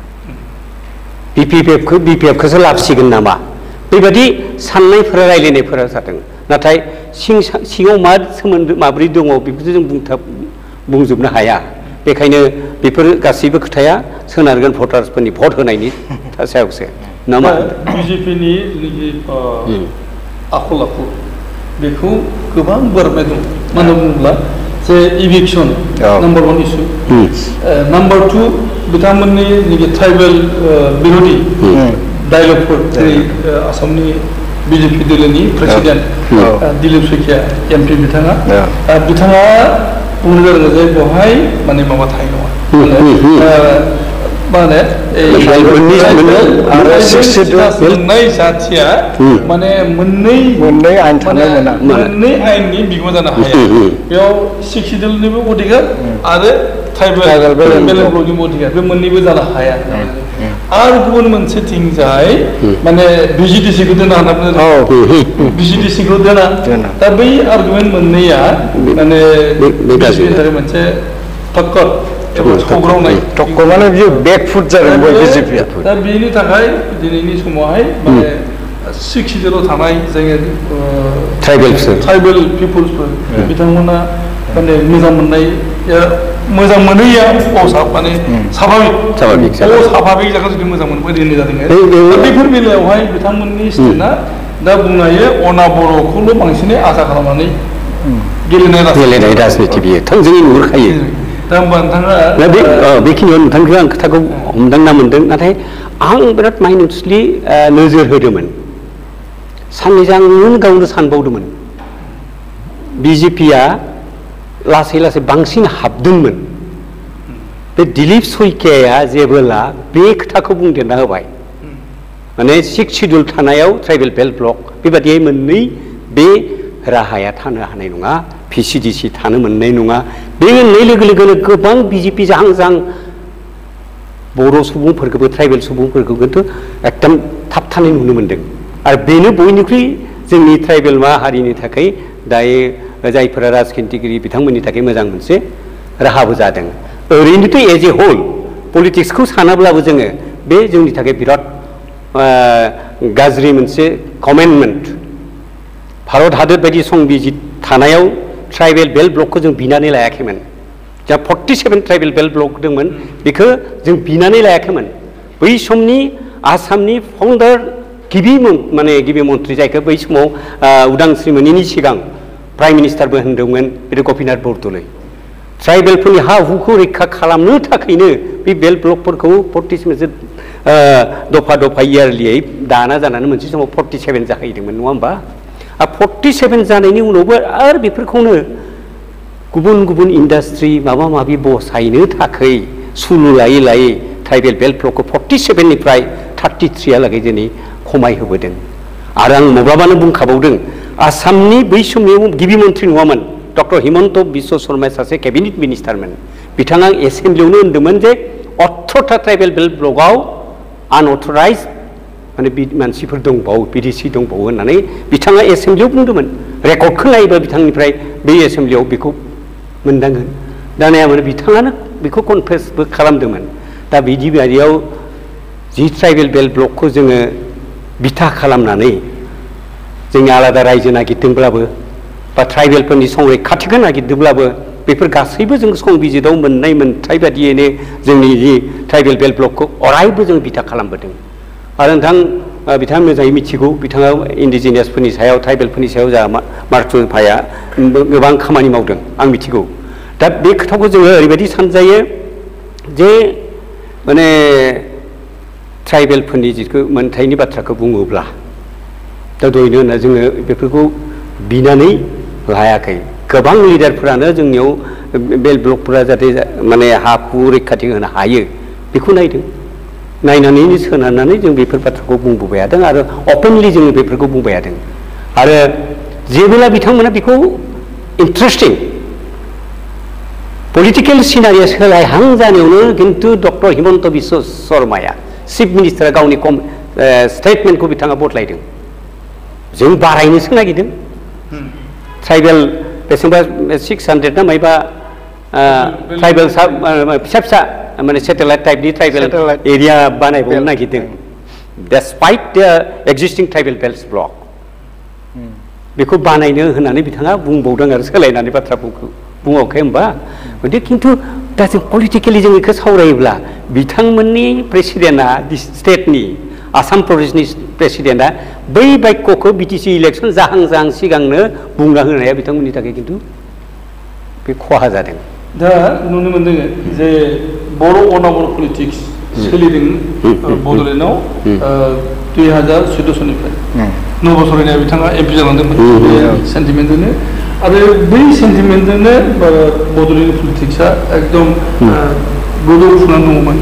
बिपिएफखौसो लाबसिगोन नामा बेबायदि साननायफोरा रायलायनायफोरा जादों नाथाय सिङाव मा सोमोन्दो माब्रै दङ बेखौसो जों बुंजोबनो हाया बेखायनो बेफोर गासैबो खोथाया सोनारगोन भटार्सफोरनि भट होनायनि सायावसो नामा बिजेपिनि आखल आखु बेखौ गोबां बोरमाय दं मानो बुङोब्ला जे इभिक्सन नाम्बार 1 इस्यु नाम्बार 2 बिथांमोननि ट्राइबेल बिरोधी डायलगफोर जेरै आसामनि बिजेपि दोलोनि प्रेसिडेन्ट दिलीप सयकिया एमपि बिथाङा बुंनो जादों जे बेवहाय माने माबा थायो नङा माने मोननै जाथिया माने मोननै आयेननि बिगोमा जानो हाया बेयाव सिक्सिडलनिबो अधिकार आरो ट्राइबेल ब्लकनिबो अधिकार बे मोननैबो जानो हाया आरो गुबुन मोनसेथिंजाय माने बिजिडिसिखौ दोना होनना बुङो बिजिडिसिखौ दोना दा बै आर्गुमेन्ट मोननैया माने मोनसे टक्कर माने बियो बेकफुट जादों बिजेपिआ दा बेनि थाखाय दिनैनि समावहाय माने सिक्सिडलाव थानाय जोङो ट्राइबेल पिपुल्सफोर बिथांमोना माने मोजां मोनैया माने स्वाभाबिक जागोन जुदि मोजां मोनबाय दोननाय जादों बेफोर बेलायावहाय बिथांमोननि स्टेटआ दा बुंनो हायो अना बर'खौल' बांसिनै आसा खालामनानै गेलेनाय राजनिति बियो थोंजोङै नुहुरखायो दा होमबा नोंथाङा बेखिनियाव नोंथांखौ आं खोथाखौ हमदांना मोनदों नाथाय आं बिराद माइनसलि नोजोर होदोंमोन साननैसो आं गावनो सानबावदोंमोन बिजेपिआ लासै लासै बांसिन हाबदोंमोन बे दिलीप सयकियाया जेबोला बे खोथाखौ बुंदेरना होबाय माने 6 शिड्युल थानायाव ट्राइबेल बेल्ट ब्लक बेबादियै मोननै बे राहाया थानो हानाय नङा PCDC थानो मोननाय नङा बे होननाय लोगो लोगोनो गोबां बिजेपि जाहां जाहां बर' सुबुंफोरखौबो ट्राइबेल सुबुंफोरखौ खिन्थु एकदम थाबथानाय नुनो मोनदों आरो बेनो बयनिख्रुइ जोंनि ट्राइबेल हारिनि थाखाय दायो जायफोरा राजखान्थिगिरि बिथांमोननि थाखाय मोजां मोनसे राहाबो जादों ओरैनोथ' एज ए होल पलिटिक्सखौ सानाब्लाबो जोङो बे जोंनि थाखाय बिराद गाज्रि मोनसे कमेन्टमेन्ट भारत हादर बायदि संबिजित थानायाव ट्राइबेल बेल्ट ब्लकखौ जों बिनानै लायाखैमोन जा 47 ट्राइबेल बेल्ट ब्लक दंमोन बेखौ जों बिनानै लायाखैमोन बै समनि आसामनि फाउन्डार गिबि मन्थ्रि जायखौ बै समाव उदांस्रि मोनैनि सिगां प्राइम मिनिस्टारबो होनदोंमोन बे गपिनाथ बरदलै ट्राइबेलफोरनि हा हुखौ रैखा खालामनो थाखायनो बे बेल्ट ब्लकफोरखौ 47 दफा दफा इयारलियै दाना जानानै मोनसे समाव 47 जाहैदोंमोन नङा होमबा 47 जानायनि उनावबो आरो बेफोरखौनो गुबुन गुबुन इन्डास्ट्रि माबा माबि बसायनो थाखाय सुलु लायै लायै ट्राइबेल बेल्ट ब्लकखौ 47 निफ्राय 33 लागै दिनै खमायहोबोदों आरो आं माब्लाबानो बुंखाबावदों आसामनि बै समनि गिबि मन्थ्रि नङामोन डक्टर हिमन्त बिश्व शर्माया सासे केबिनेट मिनिस्टारमोन बिथाङा एसेम्ब्लियावनो होनदोंमोन जे 18टा ट्राइबेल बेल्ट ब्लकआव आनअथराइज माने मानसिफोर दंबावो PDC दंबावो होननानै बिथाङा एसेम्ब्लियाव बुंदोंमोन रेकर्डखौ नायोबा बिथांनिफ्राय बे एसेम्ब्लियाव बेखौ मोनदांगोन दानिया माने बिथाङानो बेखौ कनफेसबो खालामदोंमोन दा बिदि बायदियाव जि ट्राइबेल बेल्ट ब्लकखौ जोङो बिथा खालामनानै जोंनि आलादा रायजो नागिरदोंब्लाबो बा ट्राइबेलफोरनि संरैखाथिखौ नागिरदोंब्लाबो बेफोर गासैबो जों संबिजिताव मोननाय मोनथाय बादियैनो जोंनि जि ट्राइबेल बेल्ट ब्लकखौ अरायबो जों बिथा खालामबोदों आरो नोंथां बिथाङा मोजाङै मिथिगौ बिथाङा इन्डिजिनियासफोरनि सायाव ट्राइबेलफोरनि सायाव जा मार्टिन भाया गोबां खामानि मावदों आं मिथिगौ दा बे खोथाखौ जोङो ओरैबायदि सानजायो जे माने ट्राइबेलफोरनि जिखौ मोनथायनि बाथ्राखौ बुङोब्ला दा दहायनो होनना जोङो बेफोरखौ बिनानै लायाखै गोबां लिडारफोरानो जोंनियाव बेल्ट ब्लकफोरा जाहाथे माने हाखौ रैखाथि होनो हायो बेखौ नायदों नायनानैनो सोनारनानै जों बेफोर बाथ्राखौ बुंबोबाय थादों आरो अपेनलि जोङो बेफोरखौ बुंबाय थादों आरो जेब्ला बिथांमोना बेखौ इन्टारेस्टिं पलिटिकेल सिनारिया सोलायहां जानायावनो खिन्थु डक्टर हिमन्त बिश्व शर्माया चिफ मिनिस्टारा गावनि स्टेटमेन्टखौ बिथाङा बदलायदों जों बारायनोसो नागिरदों ट्राइबेल बेसेबां 600 ना मायबा ट्राइबेल फिसा फिसा माने सेटेलाइट टाइपनि ट्राइबेल एरिया बानायबावनो नागिरदों डेस्पाइट द एक्जिस्टिं ट्राइबेल बेल्ट ब्लक बेखौ बानायनो होननानै बिथाङा बुंबावदों आरो सोलायनानै बाथ्रा बुङाखै होमबा खिन्थु दा जों पलिटिकेलि जों बेखौ सावरायोब्ला बिथांमोननि प्रेसिडेन्टआ स्टेटनि आसाम प्रदेशनि प्रेसिडेन्टआ बै बाक्यखौ BTC इलेक्सन जाहां जाहां सिगांनो बुंना होनाया बिथांमोननि थाखाय खिन्थु बे खहा जादों दा नुनो मोनदों जे बर' अनाबर पलिटिक्स सोलिदों बड'लेण्डआव 2014 सननिफ्राय 9 बोसोरनि बिथाङा MP जालांदोंमोन बे सेन्टिमेन्टजोंनो आरो बै सेन्टिमेन्टजोंनो बड'लेण्ड पलिटिक्सआ एकदम गोदौफुनानै दङमोन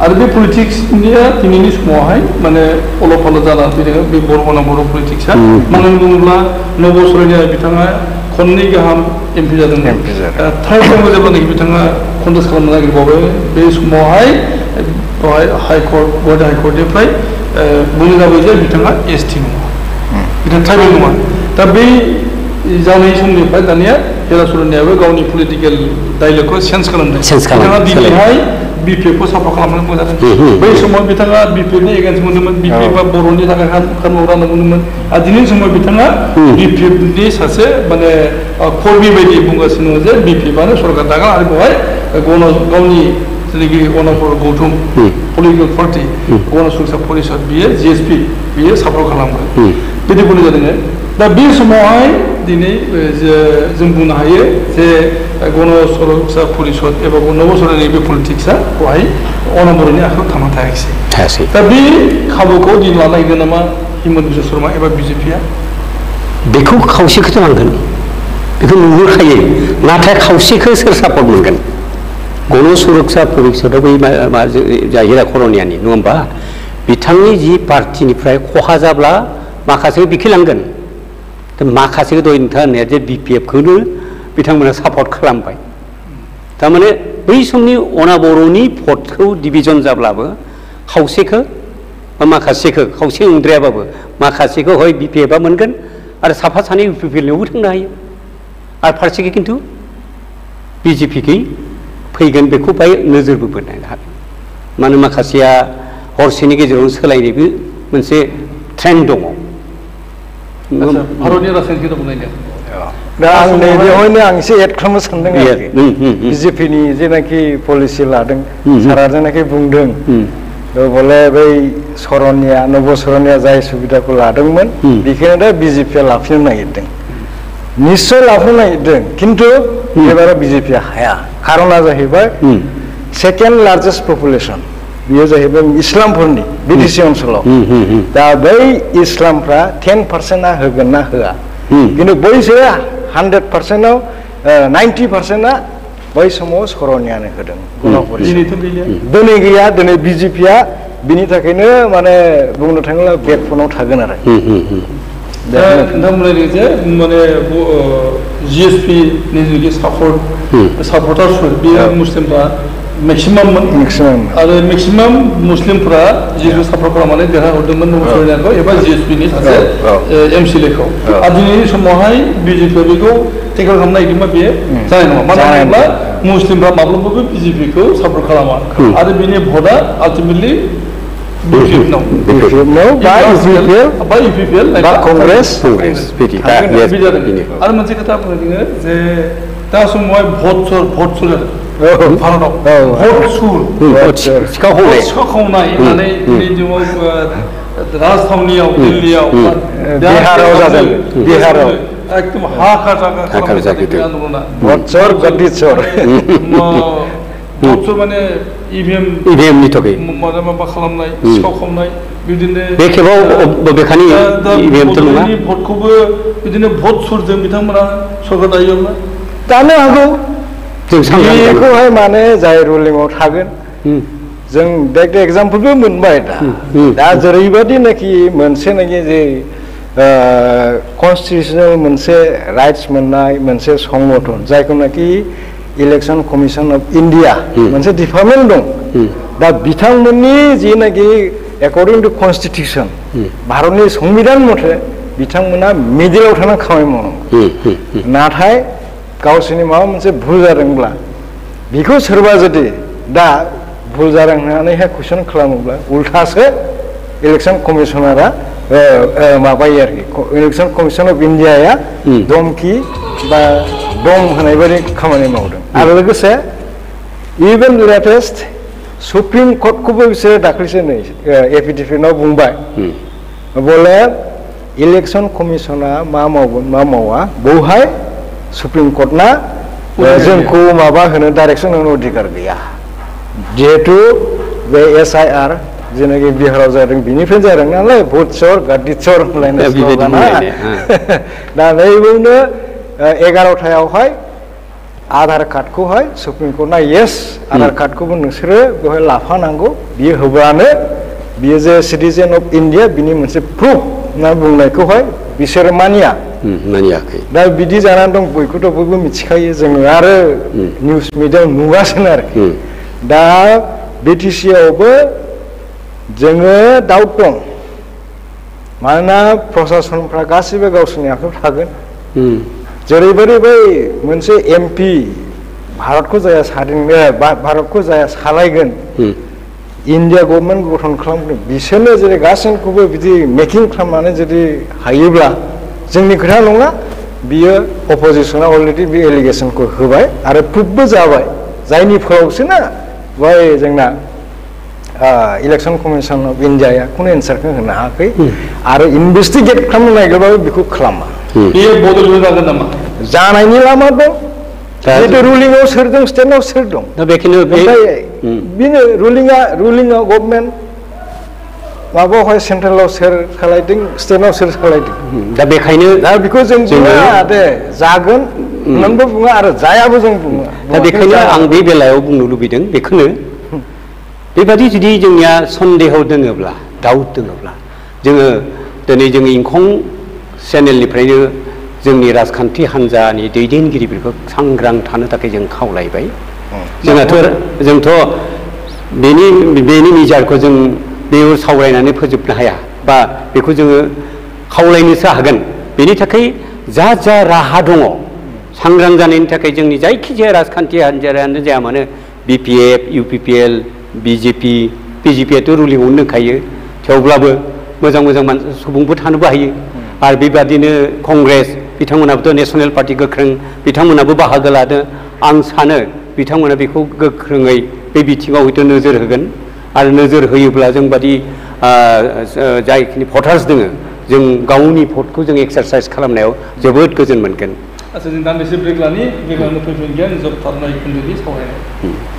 आरो बे पलिटिक्सनिया दिनैनि समावहाय माने अलप आलप जानानै फैदों बे बर' अनाबर पलिटिक्सआ मानो होनना बुङोब्ला 9 बोसोरनि बिथाङा खननै गाहाम MP जादोंमोन थार्डआवबो जेब्लानाखि बिथाङा कन्टेस्ट खालामनो नागिरबावबाय बे समावहाय बेवहाय हाइकर्ट गुवाहाटि हाइकर्टनिफ्राय बुंनाय जाबाय जे बिथाङा ST नङा बिथाङा ट्राइबेल नङा दा बै जानाय समनिफ्राय दानिया हेरासुरनियाबो गावनि पलिटिकेल डायलगखौ चेन्ज खालामदों बिथाङा दिनैहाय BPF खौ साफा खालामनो मोजां बै समाव बिथाङा BPF नि एगेन्स्ट मोनदोंमोन BPF आ बर'नि थाखाय खामानि मावनो मोनदोंमोन आरो दिनैनि समाव बिथाङा BPF नि सासे माने कर्मि बायदि बुंगासिनो दङ जे BPF आनो सरकार दागोन आरो बेवहाय गावनि जेनाखि अनाबर गौतम पलिटिकेल पार्टि गण सुरक्षा परिषद बियो GSP बियो सापर्ट खालामगोन बिदि बुंनाय जादों दा बे समावहाय दिनै जों बुंनो हायो जे गण सुरक्षा परिषद एबा नब सरकारनि बे पलिटिक्सआ बेवहाय अनबर'नि आखायाव थांना थायाखिसै दा बे खाबुखौ दिन लानो नागिरदों नामा हिमन्त बिश्व शर्मा एबा बिजेपिआ बेखौ खावसेखौथ' नांगोन बेखौ नुहुरखायो नाथाय खावसेखौ सोर सापर्ट मोनगोन गण सुरक्षा परिषदआव बै जाहिरा करनियानि नङा होमबा बिथांनि जि पार्टिनिफ्राय खहा जाब्ला माखासेखौ बिखिलांगोन माखासेखौ दहाय नोंथाङा होननाया जे बिपिएफखौनो बिथांमोना सापर्ट खालामबाय थारमाने बै समनि अनाबर'नि भटखौ डिभिजन जाब्लाबो खावसेखौ बा माखासेखौ खावसे नंद्रायाबाबो माखासेखौ हय बिपिएफआ मोनगोन आरो साफा सानै इउपिपिएलनियावबो थांनो हायो आरो फारसेखै खिन्थु बिजेपिखै फैगोन बेखौ बाय नोजोरबो बोनो हागोन मानो माखासेया हरसेनि गेजेरावनो सोलायनायबो मोनसे ट्रेन्ड दङ भारतनि राजखान्थिखौ बुंनायदों दा आं नैबेवहायनो आं एसे एड खालामनो सानदों आरोखि बिजेपिनि जेनाखि पलिसि लादों सारा जेनाखि बुंदों बले बै सरनिया नब सरनिया जाय सुबिदाखौ लादोंमोन बेखौनो दा बिजेपिआ लाफिननो नागिरदों निश्चय लाफिननो नागिरदों खिन्थु एबाराव बिजेपिआ हाया खारना जाहैबाय सेकेन्ड लार्जेस्ट पपुलेसन बियो जाहैबाय इस्लामफोरनि बिटिसि ओनसोलाव दा बै इस्लामफ्रा 10%आ होगोन ना होआ खिन्थु बैसो 100%आव 90%आ बै समाव सरनियानो होदों दिनै गैया दिनै बिजेपिआ बिनि थाखायनो माने बुंनो थाङोब्ला बेकफोनाव थागोन आरो दा नोंथां बुंनाय जे माने जिएसपि नि जिखि सापर्टार्सफोर बेयो मुस्लिमफ्रा मैक्सिमाम आरो मैक्सिमाम मुस्लिमफ्रा जिहेतु सापर्ट खालामनानै देरहाहरदोंमोन नब सरनियाखौ एबा जिएसपिनि सासे एमसिएलएखौ आरो दिनैनि समावहाय बिजेपिआ बेखौ टेकल खालामनो नागिरदोंबा बेयो जानाय नङा मानो होनोब्ला मुस्लिमफ्रा माब्लाबाबो बिजेपिखौ सापर्ट खालामा आरो बिनि भटआ आल्टिमेटलि आरो मोनसे खोथा बुंदों जे दा समावहाय भट सुर भारताव भट सुर सिखाव खावनाय होननानै राजथावनियाव दिल्लीयाव बिहाराव जादों बिहाराव एकदम हाहाकार आन्दलना भट चोर गद्दी चोर भट चोर माने इभिएमनि थाखाय माबा खालामनाय सिखाव खावनाय बिदिनो बे खेबाव बबेखानि इभिएमथ' नङा भटखौबो बिदिनो भट सुरजों बिथांमोना सरकार दायोब्ला दानो हागौ बेखौहाय माने जाय रुलिंआव थागोन जों बेक एग्जाम्पलबो मोनबाय दा जेरैबायदि नाखि मोनसे नाखि जे कन्स्टिटिउसनेल मोनसे राइट्स मोननाय मोनसे संगठन जायखौ नाखि इलेक्शन कमिशन अफ इन्डिया मोनसे डिपार्टमेन्ट दं दा बिथांमोननि जिनाखि एकर्डिं टु कन्स्टिटिउसन भारतनि संबिधान मथे बिथांमोना मिडिलआव थानानै खामानि मावनांगौ नाथाय गावसोरनि माबा मोनसे भुल जादोंब्ला बेखौ सोरबा जुदि दा भुल जादों होननानैहाय कुइसन खालामोब्ला उल्थासो इलेक्शन कमिशनारा माबायो आरोखि इलेक्शन कमिशन अफ इन्डियाया धमकि बा दम होनाय बायदि खामानि मावदों आरो लोगोसे इभेन लेटेस्ट सुप्रिम कर्टखौबो बिसोरो दाख्लैसो नै एफिडेभिटआव बुंबाय बले इलेक्शन कमिशना मा मावगोन मा मावा बेवहाय सुप्रिम कर्टना जोंखौ माबा होनो डाइरेक्सन होनो अधिकार गैया जिहेतु बे एसआइआर जेनाखि बिहाराव जादों बिनिफ्राय जादों नालाय भट चोर गद्दी चोर होनलायनाय दा नैबेयावनो 11थायावहाय आधार कार्डखौहाय सुप्रिम कर्टना येस आधार कार्डखौबो नोंसोरो बेवहाय लाफानांगौ बियो होब्लानो बियो जे सिटिजेन अफ इन्डिया बिनि मोनसे प्रुफ होनना बुंनायखौहाय बिसोरो मानियाखै दा बिदि जानानै दं बयखौथ' बयबो मिथिखायो जोङो आरो निउस मिडियायाव नुगासिनो आरोखि दा बिटिसिआवबो जोङो डाउट दं मानोना प्रशासनफ्रा गासिबो गावसोरनि आखायाव थागोन जेरैबायदि बै मोनसे एमपि भारतखौ जाया भारतखौ जाया सालायगोन इन्डिया गभर्नमेन्ट गठन खालामगोन बिसोरनो जेरै गासैखौबो बिदि मेकिं खालामनानै जुदि हायोब्ला जोंनि खोथा नङा बियो अपोजिसना अलरेडि बे एलिगेसनखौ होबाय आरो प्रुफबो जाबाय जायनि फलावसो ना बै जोंना इलेक्शन कमिसन अफ इन्डियाया कुनै एन्सारखौ होनो हायाखै आरो इनभेस्टिगेट खालामनो नागिरबाबो बेखौ खालामा बेयो बदल जागोन नामा जानायनि लामा दं जितु रुलिंआव सोर दं स्टेटआव सोर दं दा बेखिनि बेनो रुलिंआव गभर्नमेन्ट माबायावहाय सेन्ट्रेलाव सोर खालायदों स्टेटआव सोर खालायदों दा बेखायनो दा बेखौ जों बुङा दे जागोन नोंबो बुङा आरो जायाबो जों बुङो दा बेखायनो आं बे बेलायाव बुंनो लुबैदों बेखौनो बेबादि जुदि जोंनिया सन्देह दङोब्ला डाउट दङोब्ला जोङो दिनै जोंनि इंखं चेनेलनिफ्रायनो जोंनि राजखान्थि हान्जानि दैदेनगिरिफोरखौ सांग्रां थानो थाखाय जों खावलायबाय जोंथ' बेनि मिजारखौ जों बेयाव सावरायनानै फोजोबनो हाया बा बेखौ जोङो खावलायनोसो हागोन बेनि थाखाय जा जा राहा दङ सांग्रां जानायनि थाखाय जोंनि जायखिजाया राजखान्थि हान्जायानो जाया मानो BPF UPPL BJP PGPआथ' रुलिंआवनो दंखायो थेवब्लाबो मोजां सुबुंबो थानोबो हायो आरो बेबादिनो कंग्रेस बिथांमोनाबोथ' नेशनेल पार्टी गोख्रों बिथांमोनाबो बाहागो लादों आं सानो बिथांमोना बेखौ गोख्रोङै बे बिथिङाव हयथ' नोजोर होगोन आरो नोजोर होयोब्ला जों बादि जायखिनि भटार्स दङ जों गावनि भटखौ जों एक्सारसाइज खालामनायाव जोबोद गोजोन मोनगोन आচ্ছা जों दान्दिसे ब्रेक लानि बेगावनो फैफिनगोन जोबथारनाय खोन्दोनि सावरायनाय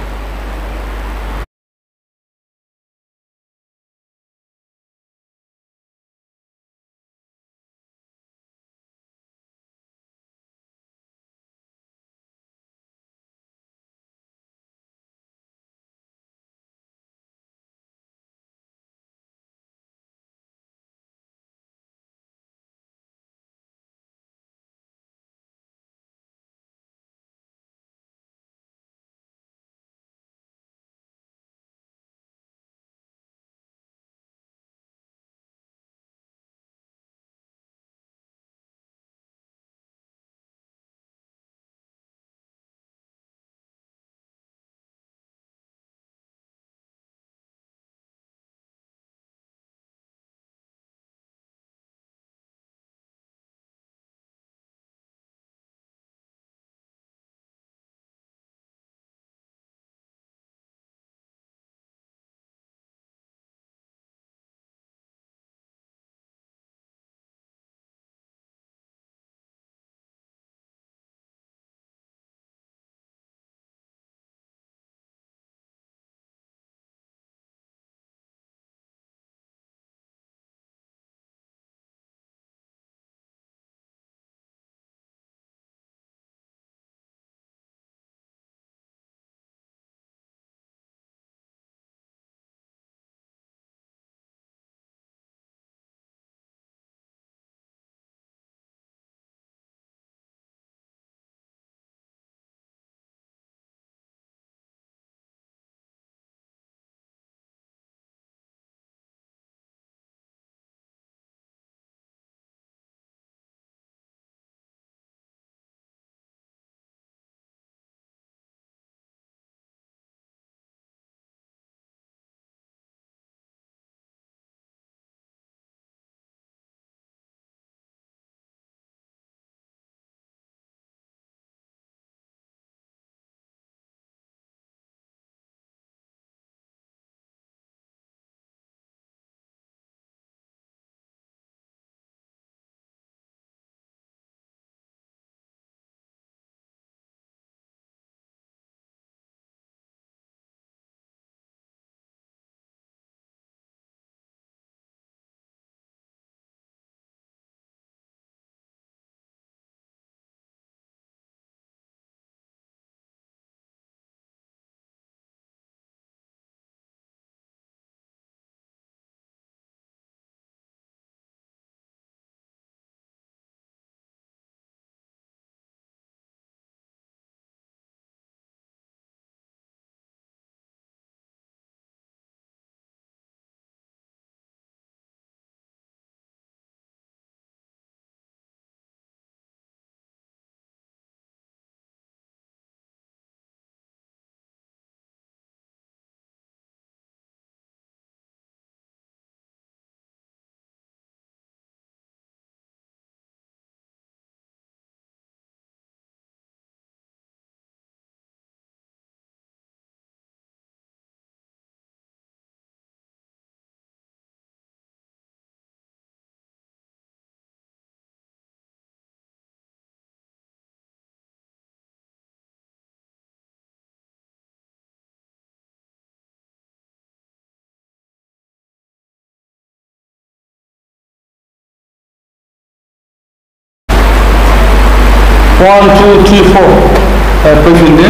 1, 2, 3, 4 फैफिनदों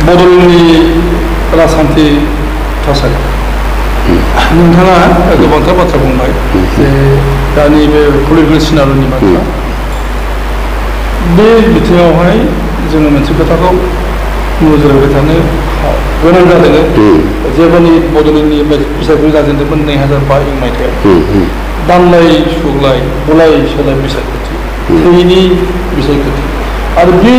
बड'लेण्डनि राजखान्थि थासारि नोंथाङा गोबांथार बाथ्रा बुंबाय जे दानि बे पलिटिकेल सिनारिनि बाथ्रा बे बिथिङावहाय जोङो मोनसे खोथाखौ नोजोर होबाय थानो गोनां जादों जेब्लानि बड'लेण्डनि बिसायख'थि जाजेनदोंमोन 2005 मायथाइयाव दानलाय सुग्लाय बुलाय सोलाय बिसायख'थि थैनि बिसायख'थि आरो बे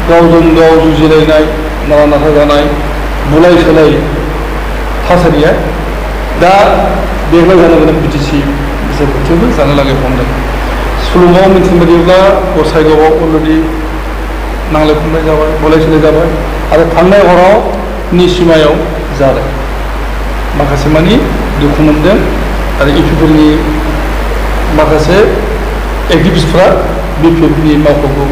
गावजों गाव जुजिलायनाय नारा नाथा जानाय बुलाय सोलाय थासारिया दा देग्लाय जानो गोनां बिटिसि बिसायख'थियावबो जानो लागै हमदों सुलुङाव मिथिनो बायदिब्ला गसाइगावआव अलरेडि नांलाय खमलाय जाबाय बुलाय सोलाय जाबाय आरो थांनाय हरावनि सिमायाव जादों माखासे मानि दुखु मोनदों आरो इउपिपिएलनि माखासे एक्टिभिस्टफ्रा बिपिएफनि मावख'खौ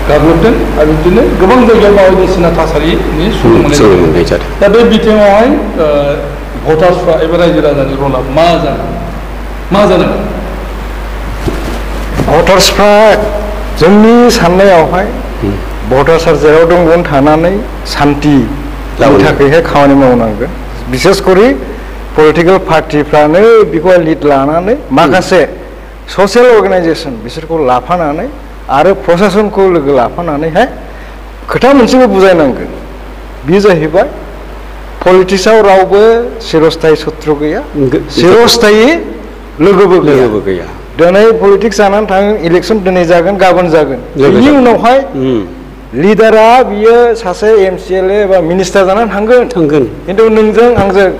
गाग्लोबदों आरो बिदिनो गोबां जायगायाव बायदिसिना थासारिनि सुलुं मोननाय जादों दा बे बिथिङावहाय भटार्सफ्रा एबा रायजो राजानि रला मा जादों भटार्सफ्रा जोंनि साननायावहाय भटार्सआ जेराव दं बेयावनो थानानै सान्थिनि थाखायहाय खामानि मावनांगोन बिसेस करि पलिटिकेल पार्टिफ्रानो बेखौ लिड लानानै माखासे ससियेल अर्गानाइजेसन बिसोरखौ लाफानानै आरो प्रशासनखौ लोगो लाफानानैहाय खोथा मोनसेबो बुजायनांगोन बे जाहैबाय पलिटिक्सआव रावबो चिरस्थायी शत्रु गैया चिरस्थायी लोगोबो गैया दिनै पलिटिक्स जानानै थाङो इलेक्सन दिनै जागोन गाबोन जागोन बेनि उनावहाय लिडारा बियो सासे एमसिएलए एबा मिनिस्टार जानानै थांगोन खिन्थु नोंजों आंजों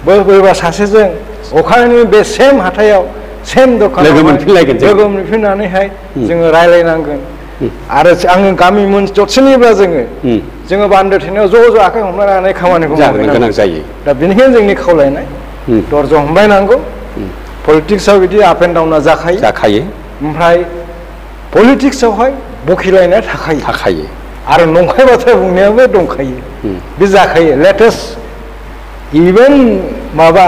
बोरैबा सासेजों अखानायै बे सेम हाथायाव सेम दखानाव लोगो मोनफिननानैहाय जोङो रायलायनांगोन आरो आङो गामि दरसेनिब्ला जोङो बान्दो थेनायाव ज' आखाइ हमलायनानै खामानिखौ मावनो गोनां जायो दा बेनिखायनो जोंनि खावलायनाय दरजा हमलायनांगौ पलिटिक्सआव बिदि आप एन्ड डाउना जाखायो ओमफ्राय पलिटिक्सआवहाय बखिलायनाय थाखायो आरो नंखाय बाथ्रा बुंनायाबो दंखायो बे जाखायो लेटेस्ट इभेन माबा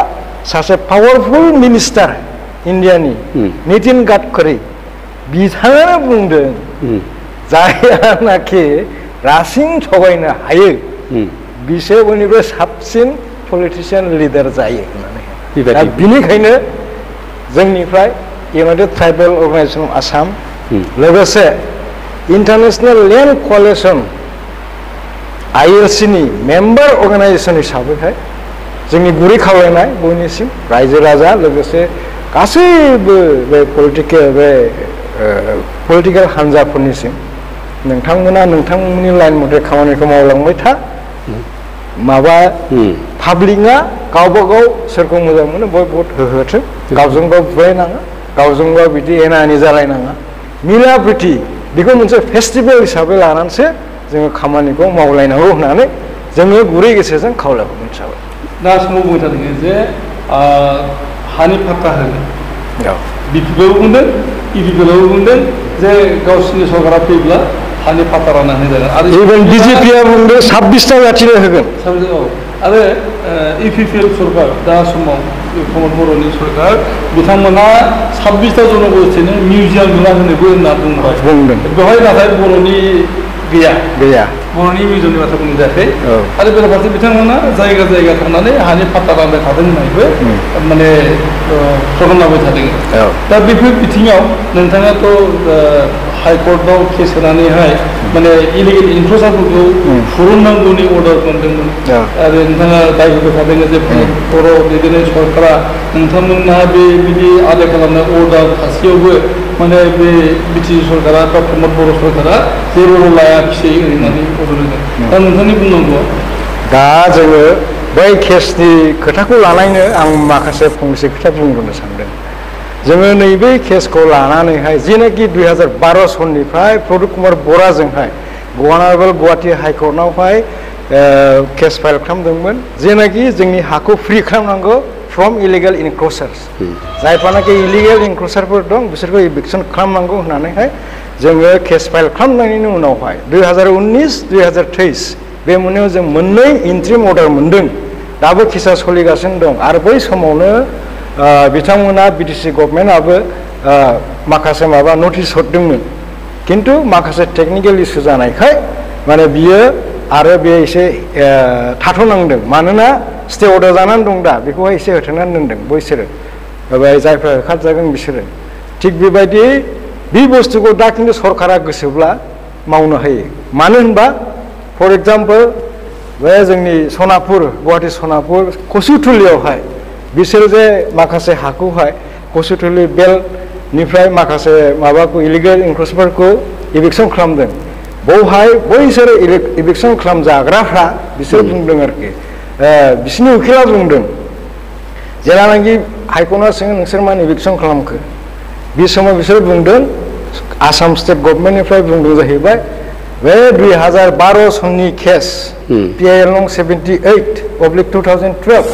सासे पावारफुल मिनिस्टार इन्डियानि नितिन गाडकारि बिथाङानो बुंदों जायहानाखि रासिन थगायनो हायो बिसोर बयनिफ्राय साबसिन पलिटिशियान लिडार जायो होननानै दा बिनिखायनो जोंनिफ्राय United tribal organisation of Assam लोगोसे इन्टारनेशनेल लेन्ड क'लिशन ILC नि मेम्बार अर्गानाइजेसन हिसाबैहाय जोंनि गुरै खावलायनाय बयनिसिम रायजो राजा लोगोसे गासैबो बे पलिटिकेल हान्जाफोरनिसिम नोंथांमोना नोंथांमोननि लाइन मथे खामानिखौ मावलांबाय था माबा पाब्लिकआ गावबा गाव सोरखौ मोजां मोनो बय भट होथों गावजों गाव बुलायनाङा गावजों गाव बिदि एना एनि जालायनाङा मिला प्रिति बेखौ मोनसे फेस्टिभेल हिसाबै लानानैसो जोङो खामानिखौ मावलायनांगौ होननानै जोङो गुरै गोसोजों खावलायहरनाय जाबाय दा समाव बुंबाय थादों जे हानि फाट्टा होनो बिपिएलआव बुंदों इपिपिएलआव बुंदों जे गावसिनि सरकारा फैब्ला हानि फाट्टा रानना होनाय जागोन आरो इभेन बिजेपिआ बुंदों 26टा जाथिनो होगोन आरो इपिपिएल सरकार दा समाव प्रमद बर'नि सरकार बिथांमोना 26टा जनगोष्ठीनो मिउजियाम लुना होनोबो होनना बुंदों बेवहाय नाथाय बर'नि गैया बर'नि मिउजियामनि बाथ्रा बुंनाय जायाखै आरो बेराफारसे बिथांमोना जायगा जायगा थांनानै हानि फाट्टा रानबाय थादों होननायबो माने प्रग्राम लाबाय थादों दा बेफोर बिथिङाव नोंथाङाथ' हाइकर्टआव केस होनानैहाय माने इलिगेल इनक्ल'सारफोरखौ फुरुननांगौनि अर्डार मोनदोंमोन आरो नोंथाङा दाय होबाय थादों जे बर' दैदेननाय सरकारा नोंथांमोनहा बे बिदि आदाय खालामनाय अर्डार थासेयावबो माने बे बिटिसि सरकारा बा प्रमद बर' सरकारा जेबो लायाखिसै होननानै बुंदों दा नोंथांनि बुंनांगौआ दा जोङो बै केसनि खोथाखौ लानायनो आं माखासे फंसे खोथा बुंग्रोनो सानदों जोङो नैबे केसखौ लानानैहाय जेनाखि 2012 सननिफ्राय प्रदीप कुमार बराजोंहाय गुवाहाटी हाइकर्टआवहाय केस फाइल खालामदोंमोन जेनाखि जोंनि हाखौ फ्रि खालामनांगौ फ्रम इलिगेल इनक्ल'सार्स जायफ्रानाखि इलिगेल इनक्ल'सारफोर दं बिसोरखौ इभिक्सन खालामनांगौ होननानैहाय जोङो केस फाइल खालामनायनि उनावहाय 2019-2023 बे मोननायाव जों मोननै इन्ट्रिम अर्डार मोनदों दाबो केसा सोलिगासिनो दं आरो बै समावनो बिथांमोना बिटिसि गभर्नमेन्टआबो माखासे माबा नटिस हरदोंमोन खिन्थु माखासे टेक्निकेल इशू जानायखाय माने बियो आरो बे एसे थाथ'नांदों मानोना स्टे अर्डार जानानै दं दा बेखौहाय एसे होथेनानै दोनदों बैसोरो जायफ्रा होखारजागोन बिसोरो थिग बेबायदि बे बुस्थुखौ दा खिन्थु सरकारा गोसोब्ला मावनो हायो मानो होनबा फर एग्जाम्पल बे जोंनि सनापुर गुवाहाटी सनापुर कसुथुलियावहाय बिसोर जे माखासे हाखौहाय कसुथुलि बेलनिफ्राय माखासे माबाखौ इलिगेल इनक्रोचफोरखौ इभिक्सन खालामदों बेवहाय बैसोर इभिक्सन खालामजाग्राफ्रा बिसोर बुंदों आरोखि बिसोरनि उखिला बुंदों जेलानाखि हाइकर्टआ सोङो नोंसोर मानो इभिक्सन खालामखो बे समाव बिसोर बुंदों आसाम स्टेट गभर्नमेन्टनिफ्राय बुंदों जाहैबाय बे 2012 सननि केस PIL नं 78/2012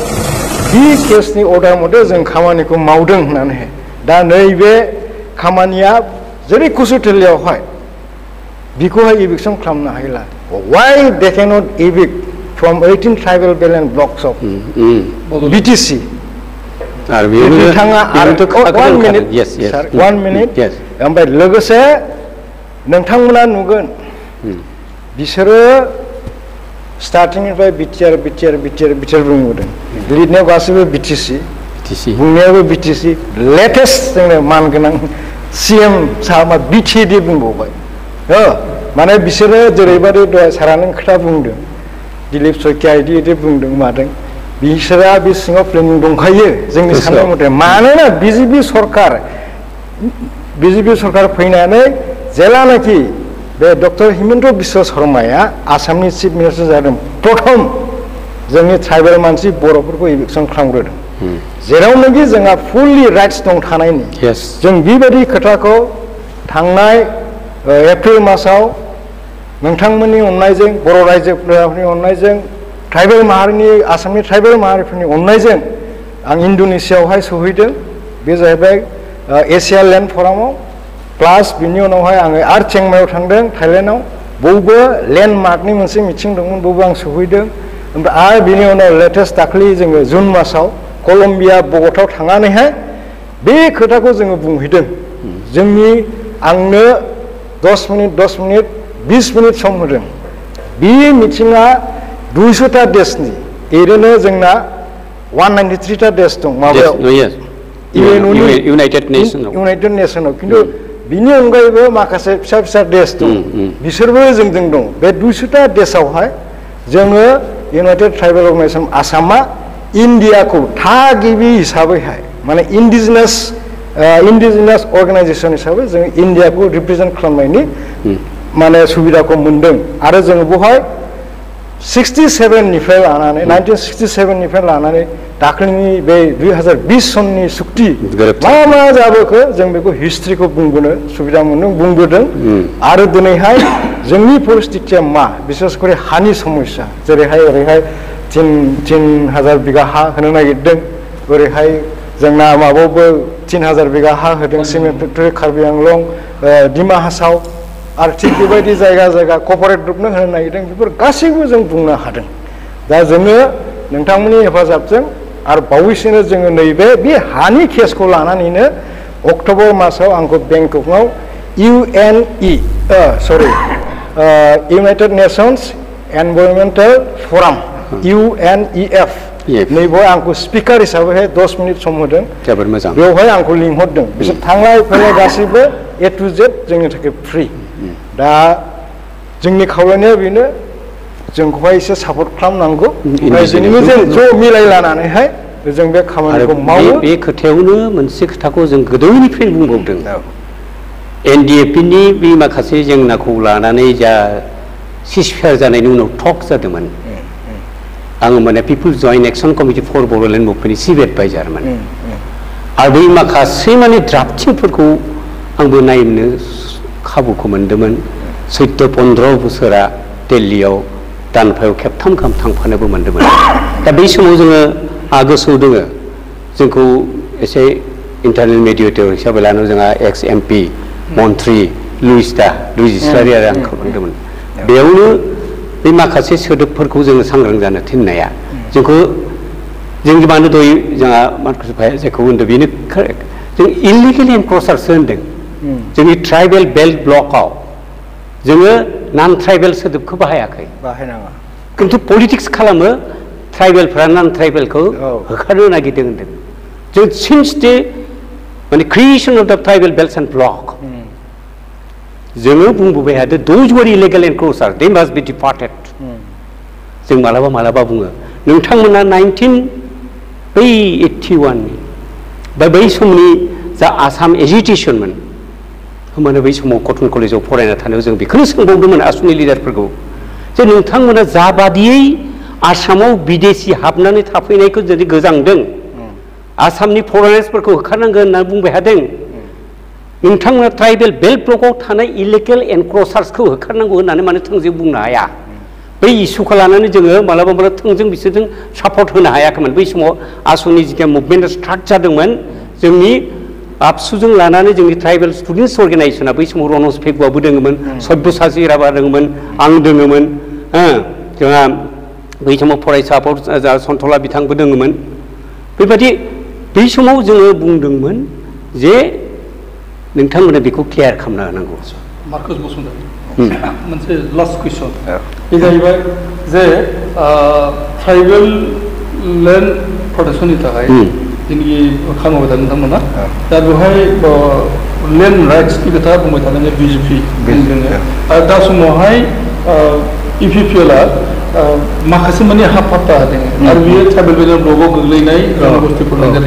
बे केसनि अर्डार मथे जों खामानिखौ मावदों होननानै दा नैबे खामानिया जेरै कुसुथिलियावहाय बिखौहाय इभिक्सन खालामनो हायला why they cannot evict from 18 tribal belt and blocks of BTC आरो बिथाङा आरो 1 minute sir 1 minute ओमफ्राय लोगोसे नोंथांमोना नुगोन बिसोरो स्टार्टिंनिफ्राय बिटिआर बुंबोदों लिरनायाव गासैबो BTC बुंनायाबो BTC लेटेस्ट जोंनो मानगोनां CM साहाबा BTD बुंबावबाय माने बिसोरो जेरैबायदि दहाय सारा नों खोथा बुंदों दिलीप सयकिया इदि बुंदों मादों बिसोरा बे सिङाव प्लेनिं दंखायो जोंनि साननाय मथे मानोना बिजेपि सरकार फैनानै जेलानाखि बे डक्टर हिमन्त बिश्व शर्माया आसामनि चिफ मिनिस्टार जादों प्रथम जोंनि ट्राइबेल मानसि बर'फोरखौ इभिक्सन खालामग्रोदों जेरावनाखि जोंहा फुललि राइट्स दं थानायनि जों बेबायदि खोथाखौ थांनाय एप्रिल मासाव नोंथांमोननि अननायजों बर' रायजोफोरनि अननायजों ट्राइबेल माहारिनि आसामनि ट्राइबेल माहारिफोरनि अननायजों आं इन्ड'नेसियावहाय सहैदों बे जाहैबाय एसिया लेन्ड फरामाव प्लास बिनि उनावहाय आङो आरो चेंमाइयाव थांदों थाइलेण्डआव बयबो लेन्डमार्कनि मोनसे मिटिं दंमोन बयबो आं सहैदों ओमफ्राय आरो बिनि उनाव लेटेस्ट दाखालि जोङो जुन मासाव कलम्बिया बग'टाव थांनानैहाय बे खोथाखौ जोङो बुंहैदों जोंनि आंनो 10 मिनिट 20 मिनिट सम होदों बे मिटिङा 200टा देशनि ओरैनो जोंना 193टा देश दं माबायाव इउनाइटेड नेशनाव खिन्थु बिनि अनगायैबो माखासे फिसा फिसा देश दं बिसोरबो जोंजों दं बे 200टा देशआवहाय जोङो इउनाइटेड ट्राइबेल अर्गानाइजेसन आसामा इन्डियाखौ थागिबि हिसाबैहाय माने इन्डिजिनास अर्गानाइजेसन हिसाबै जों इन्डियाखौ रिप्रेजेन्ट खालामनायनि माने सुबिदाखौ मोनदों आरो जोङो बेवहाय 1967निफ्राय लानानै दाख्लैनि बे 2020 सननि सुक्ति मा जाबोखो जों बेखौ हिस्ट्रिखौ बुंबोनो सुबिदा मोनदों बुंबोदों आरो दिनैहाय जोंनि परिस्थितिया मा बिसेस करे हानि समस्या जेरैहाय ओरैहाय 3000 बिगा हा होनो नागिरदों ओरैहाय जोंना माबायावबो 3000 बिगा हा होदों सिमेन्ट फेक्टरि कार्बि आंलं डिमा हासाव आरो थिग बेबायदि जायगा कर्परेट ग्रुपनो होनो नागिरदों बेफोर गासैबो जों बुंनो हादों दा जोङो नोंथांमोननि हेफाजाबजों आरो बावैसोनो जोङो नैबे बे हानि केसखौ लानानैनो अक्ट'बर मासाव आंखौ बेंककआव इउनाइटेड नेशन्स एनभाइरनमेन्टेल फराम UNEF नैबेयाव आंखौ स्पिकार हिसाबैहाय 10 मिनिट सम होदों जोबोद मोजां बेवहाय आंखौ लिंहरदों बिसोर थांलाय फैलाय गासैबो A to Z जोंनि थाखाय फ्रि दा जोंनि खावलायनाया बेनो जोंखौहाय एसे सापर्ट खालामनांगौ जोंनिबो ज' मिलायलानानैहाय जों बे खामानिखौ मावो बे खोथायावनो मोनसे खोथाखौ जों गोदोनिफ्राय बुंबावदों NDF नि बे माखासे जेंनाखौ लानानै जा सिसफायार जानायनि उनाव टक जादोंमोन आङो माने people's joint action committee for Bodoland मुभमेन्टनि चिफ एडभाइजारमोन आरो बै माखासे माने ड्राफ्टिंफोरखौ आंबो नायनो खाबुखौ मोन्दोंमोन 14-15 बोसोरा दिल्लीयाव दानफायाव खेबथाम थांफानोबो मोन्दोंमोन दा बै समाव जोङो गोसोआव दोङो जोंखौ एसे इन्टारनेल मेडिएटर हिसाबै लानानै जोंहा एक्स MP मन्त्रि लुइस इस्लारि आरो आं खालामदोंमोन बेयावनो बे माखासे सोदोबफोरखौ जोङो सांग्रां जानो थिननाया जोंखौ जों मानो दय जोंहा मार्कास भाइया जायखौ होनदों बेनो जों इलिगेल एनक्रचारसो होनदों जोंनि ट्राइबेल बेल्ट ब्लकआव जोङो नान ट्राइबेल सोदोबखौ बाहायाखै बाहायनाङा खिन्थु पलिटिक्स खालामो ट्राइबेलफ्रा नान ट्राइबेलखौ होखारनो नागिरदों होनदों जों सिन्स दे माने creation of the tribal belts and block जोङो बुंबोबाय थादों those were illegal encroacher they must be departed जों मालाबा मालाबा बुङो नोंथांमोना 1981 नि बा बै समनि जा आसाम एजिटेशनमोन होमबानो बै समाव कटन कलेजाव फरायना थानायाव जों बेखौनो सोंबावदोंमोन आसुनि लिडारफोरखौ जे नोंथांमोना जाबादियै आसामाव बिदेशी हाबनानै थाफैनायखौ जुदि गोजांदों आसामनि फरेनार्सफोरखौ होखारनांगोन होनना बुंबाय थादों नोंथांमोना ट्राइबेल बेल्ट ब्लकआव थानाय इलिगेल एनक्रोचार्सखौ होखारनांगौ होननानै मानो थोंजों बुंनो हाया बै इस्युखौ लानानै जोङो मालाबा मालाबा थोंजों बिसोरजों सापर्ट होनो हायाखैमोन बै समाव आसुनि जिथिया मुभमेन्टआ स्टार्ट जादोंमोन जोंनि आबसुजों लानानै जोंनि ट्राइबेल स्टुडेन्टस अर्गेनाइजेसना बै समाव रनज पेगुआबो दोङोमोन सब्यसाचि राभा दोङोमोन आं दोङोमोन जोंहा बै समाव फरायसा आफाद सन्थला बिथांबो दोङोमोन बेबायदि बै समाव जोङो बुंदोंमोन जे नोंथांमोना बेखौ क्लियार खालामना होनांगौ मार्कास बसुमतारी मोनसे लास्ट कुइसन बे जाहैबाय जे ट्राइबेल लेन्ड प्रटेक्शननि थाखाय जोंनि खालामबाय थादों नोंथांमोना दा बेवहाय लेन्ड राइट्सनि खोथा बुंबाय थादों बिजेपि जोङो आरो दा समावहाय इपिपिएलआ माखासे माने हा पाट्टा होदों आरो बेयो ट्राइबेल बेल्ट ब्लकआव गोग्लैनाय जनगोष्ठीफोर जादों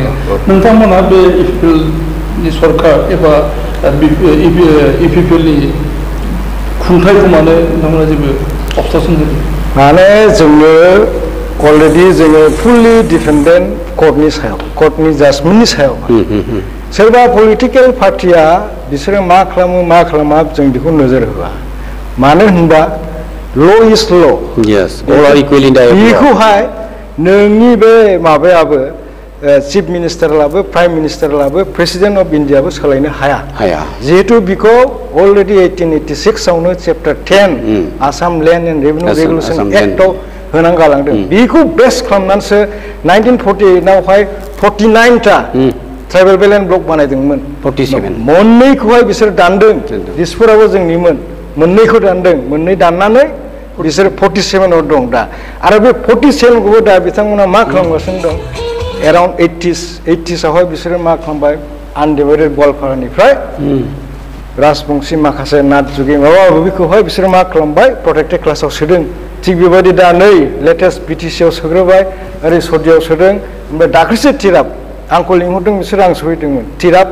नोंथांमोना बे इपिपिएलनि सरकार एबा इपिपिएलनि खुंथायखौ मानो नोंथांमोना जेबो अबस्ट्राकसन होदों माने जोङो अलरेडि जोङो फुललि डिपेन्डेन्ट कर्टनि सायाव कर्टनि जाजमेन्टनि सायाव सोरबा पलिटिकेल पार्टिया बिसोरो मा खालामो मा खालामा जों बेखौ नोजोर होआ मानो होनबा ल इज ल बेखौहाय नोंनि बे माबायाबो चिफ मिनिस्टाराबो प्राइम मिनिस्टाराबो प्रेसिडेन्ट अफ इन्डियाबो सोलायनो हाया जिहेतु बेखौ अलरेडि 1886 आवनो chapter 10 Assam land and revenue regulation एक्टआव होनां गालांदों बेखौ बेस खालामनानैसो 1948 आवहाय 49टा ट्राइबेल बेल्ट एन्ड ब्लक बानायदोंमोन 47 मोननैखौहाय बिसोर दानदों दिसपुराबो जोंनिमोन मोननैखौ दानदों मोननै दाननानै बिसोर 47 आव दं दा आरो बे 47 खौबो दा बिथांमोना मा खालामगासिनो दं एराउन्ड 80s आवहाय बिसोरो मा खालामबाय आनडिभाइडेड गवालपारानिफ्राय राजबंशी माखासे नाथ जुगि माबा माबिखौहाय बिसोरो मा खालामबाय प्रटेक्टेड क्लासाव सोदों थिग बेबायदि दा नै लेटेस्ट बिटिसिआव सोग्रोबाय ओरै सदियाव सोदों ओमफ्राय दाख्लैसो तिराप आंखौ लिंहरदों बिसोर आं सहैदोंमोन Tirap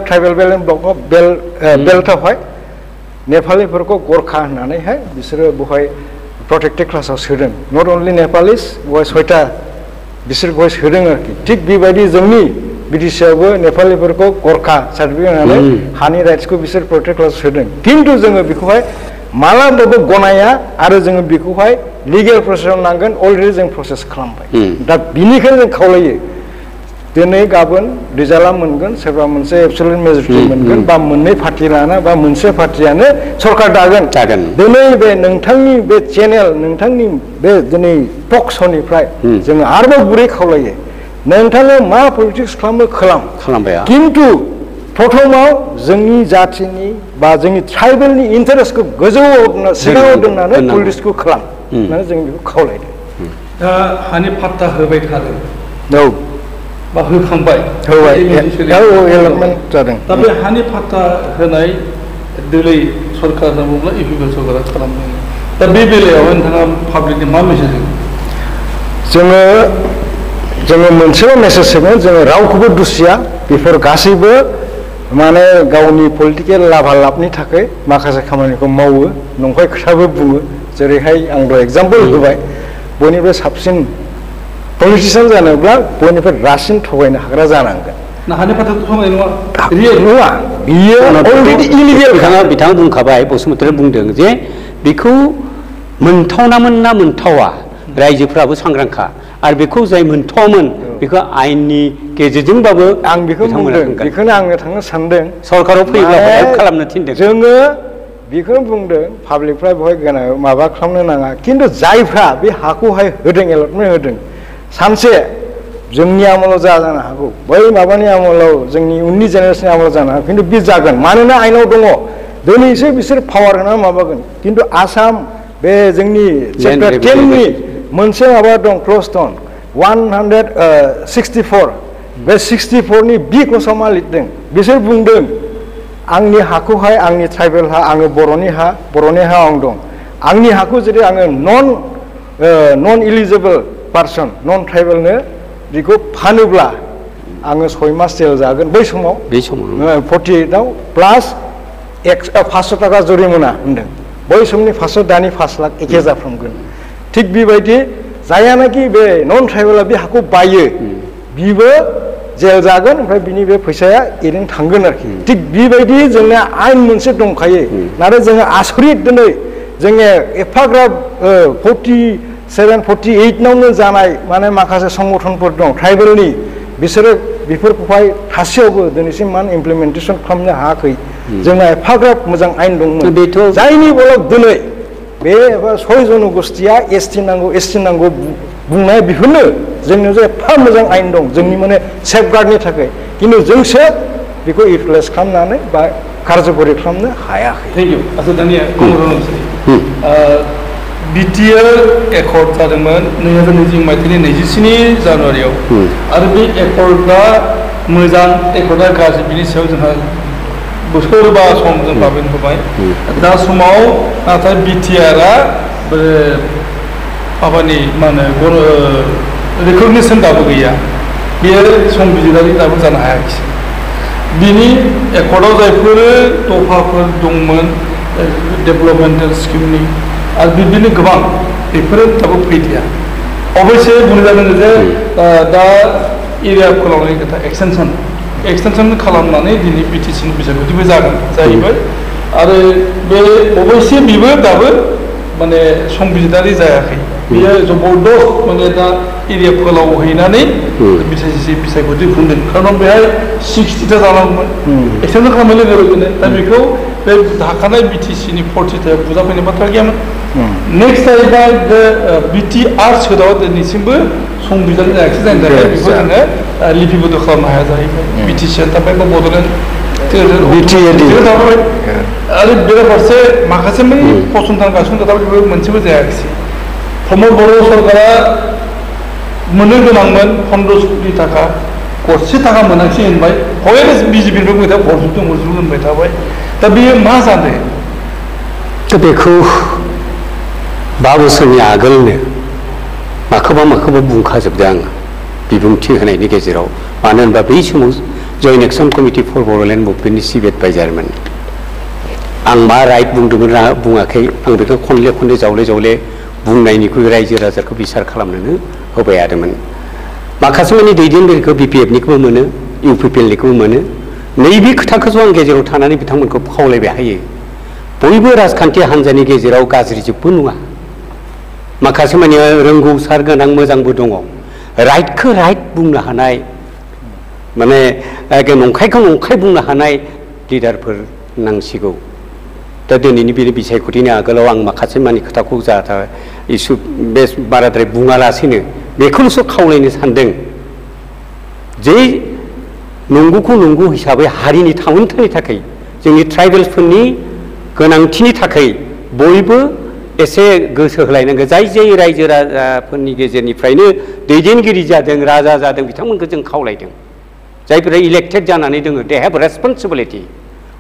tribal belt and block बेल्टआवहाय नेपालिफोरखौ गरखा होननानैहाय बिसोरो बेवहाय प्रटेक्टेड क्लासाव सोदों नट अनलि नेपालिस बेवहाय 6टा बिसोरखौहाय सोदों आरोखि थिग बेबायदि जोंनि बिटिसिआवबो नेपालिफोरखौ गरखा सार्टिफिकेट होनानै हानि राइट्सखौ बिसोर प्रटेक्ट क्लासाव सोदों खिन्थु जोङो बेखौहाय मालाबाबो गनाया आरो जोङो बेखौहाय लिगेल प्रसेसआव नांगोन अलरेडि जों प्रसेस खालामबाय दा बिनिखायनो जों खावलायो दिनै गाबोन रिजाल्टआ मोनगोन सोरबा मोनसे एबसुलुट मेजरिटि मोनगोन बा मोननै पार्टि लाना बा मोनसे पार्टियानो सरकार दागोन दिनै बे नोंथांनि बे चेनेल नोंथांनि बे दिनै टक श'निफ्राय जोङो आरोबाव गुरै खावलायो नोंथाङा मा पलिटिक्स खालामबाय खिन्थु प्रथमाव जोंनि जाथिनि बा जोंनि ट्राइबेलनि इन्टारेस्टखौ गोजौआव सिगाङाव दोननानै पलिटिक्सखौ खालाम होननानै जों बेखौ खावलायदों दा हानि पाट्टा होबाय थादों औ बा होखांबाय एलटमेन्ट जादों दा बे हानि पाट्टा होनाय दोलै सरकार होनना बुङोब्ला इपिपिएल सरकारा खालामदों दा बे बेलायाव नोंथाङा पाब्लिकनि मा मेसेज जोङो मोनसेल' मेसेज होगोन जोङो रावखौबो दुसिया बेफोर गासैबो माने गावनि पलिटिकेल लाभालाभनि थाखाय माखासे खामानिखौ मावो नंखाय खोथाबो बुङो जेरैहाय आं दहाय एग्जाम्पल होबाय बयनिफ्राय साबसिन पलिटिशियान जानोब्ला बयनिफ्राय रासिन थगायनो हाग्रा जानांगोन हानि पाट्टाखौ थगायनाय नङा बियो अलरेडि इलिगेल बिथाङा बुंखाबाय बसुमतारी बुंदों जे बेखौ मोनथावनामोन ना मोनथावा रायजोफ्राबो सांग्रांखा आरो बेखौ जाय मोनथावामोन बेखौ आयेननि गेजेरजोंबाबो आं बेखौ बुंदों बेखौनो आङो थांनो सानदों सरकाराव फैयोब्ला हेल्प खालामनो थिनदों जोङो बेखौनो बुंदों पाब्लिकफ्रा बेवहाय माबा खालामनो नाङा खिन्थु जायफ्रा बे हाखौहाय होदों एलटमेन्ट होदों सानसे जोंनि आमोलाव जानो हागौ बै माबानि आमोलाव जोंनि उननि जेनेरेसननि आमोलाव जानो हागौ खिन्थु बे जागोन मानोना आयेनाव दङ दिनैसो बिसोर पावार होना माबागोन खिन्थु आसाम बे जोंनि चेप्टार 10 नि मोनसे माबा दं क्लज दं 164 बे 64 नि बि क्लजआव मा लिरदों बिसोर बुंदों आंनि हाखौहाय आंनि ट्राइबेल हा आङो बर'नि हा आं दं आंनि हाखौ जुदि आङो नन इलिजिबल पार्सन नन ट्राइबेलनो बेखौ फानोब्ला आङो 6 मास जेल जागोन बै समाव 48 आव प्लास 500 थाखा जुरिमाना होनदों बै समनि 500 दानि 5 लाख एखे जाफ्रामगोन थिग बेबायदि जायानाखि बे नन ट्राइबेला बे हाखौ बायो बिबो जेल जागोन ओमफ्राय बिनि बे फैसाया ओरैनो थांगोन आरोखि थिग बेबायदि जोंना आयेन मोनसे दंखायो नाथाय जोङो आसरित दिनै जोङो एफाग्राब 47 48 नावनो जानाय माने माखासे संगठनफोर दं ट्राइबेलनि बिसोरो बेफोरखौहाय थासेयावबो दिनैसिम मान इमप्लिमेन्टेसन खालामनो हायाखै जोंना एफाग्राब मोजां आयेन दंमोन जायनि बलाव दिनै बे 6 जनगोष्ठीया एसटि नांगौ बुंनाय बेफोरनो जोंनियाव जे एफा मोजां आयेन दं जोंनि माने सेफगार्डनि थाखाय खिन्थु जोंसो बेखौ इउटिलाइज खालामनानै बा कारजकरि खालामनो हायाखै थेंक इउ आसा दानिया बिटिआर एकर्ड जादोंमोन 2020 मायथाइनि 27 जानुवारियाव आरो बे एकर्डआ मोजां एकर्डआ गाज्रि बिनि सायाव जोंहा बोसोरबा सम जों बाबेन होबाय दा समाव नाथाय बिटिआरआ माबानि मा होनो रिकगनिसन दाबो गैया बेयो संबिजिरारि दाबो जानो हायाखिसै बिनि एकर्डआव जायफोर दफाफोर दंमोन डेभेलपमेन्टेल स्किमनि आरो बिदिनो गोबां बेफोरो दाबो फैदिया अबयसे बुंनो जादों जे दा एरिया फोलावनायनि खोथा एक्सटेनसन खालामनानै दिनै बिटिसिनि बिसायख'थिबो जाहैबाय आरो बे अबयसे बेबो दाबो माने संबिजिरारि जायाखै बेयो जबरदस्त माने दा एरिया फोलावहैनानै बिसायख'थि बुंदों खारन बेहाय 60टा जानांगौमोन एक्सटेनसन खालामनाय लोगो लोगोनो दा बेखौ बे थाखानाय बिटिसिनि 40टायाव बुजाफैनाय बाथ्रा गैयामोन नेक्स्ट जाहैबाय बे बिटिआर सोदाव दिनैसिमबो संबिजिरनाय जायाखै जायनि थाखाय बेखौ जोङो लिपिबद्ध खालामनो हाया जाहैबाय बिटिसिआ थाबाय बा बड'लेण्ड आरो बेराफारसे माखासे माने फसंथान गायसनजाथाव बेबो मोनसेबो जायाखिसै प्रमद बर' सरकारा मोननो गोनांमोन 15 कोटि थाखा गरसे थाखा मोनाखिसै होनबाय हयले बिजेपिनिफ्राय बुंबाय हरजोबदों होनबाय थाबाय दा बेयो मा जादों बेखौ 5 बोसोरनि आगोलनो माखौबा बुंखाजोबदों आङो बिबुंथि होनायनि गेजेराव मानो होनबा बै समाव joint action committee for Bodoland मुभमेन्टनि चिफ एडभाइजारमोन आं मा राइट बुंदोंमोन बुङाखै आं बेखौ खनले जावले बुंनायनिख्रुइ रायजो राजाखौ बिसार खालामनोनो होबाय थादोंमोन माखासे माने दैदेनगिरिखौ बिपिएफनिखौबो मोनो इउपिपिएलनिखौबो मोनो नैबे खोथाखौसो आं गेजेराव थानानै बिथांमोनखौ खावलायबाय हायो बयबो राजखान्थि हान्जानि गेजेराव गाज्रिजोबबो नङा माखासे माने रोंगौसार गोनां मोजांबो दङ राइटखौ राइट बुंनो हानाय माने नंखायखौ नंखाय बुंनो हानाय लिडारफोर नांसिगौ दा दिनैनि बे बिसायख'थिनि आगोलाव आं माखासे मानि खोथाखौ जाहा इसु बे बाराद्राय बुङालासेनो बेखौल'सो खावलायनो सानदों जे नंगौखौ नंगौ हिसाबै हारिनि थामोनथायनि थाखाय जोंनि ट्राइबेल्सफोरनि गोनांथिनि थाखाय बयबो एसे गोसो होलायनांगौ जाय रायजो राजाफोरनि गेजेरनिफ्रायनो दैदेनगिरि जादों राजा जादों बिथांमोनखौ जों खावलायदों जायफोरा इलेक्टेड जानानै दङ they have responsibility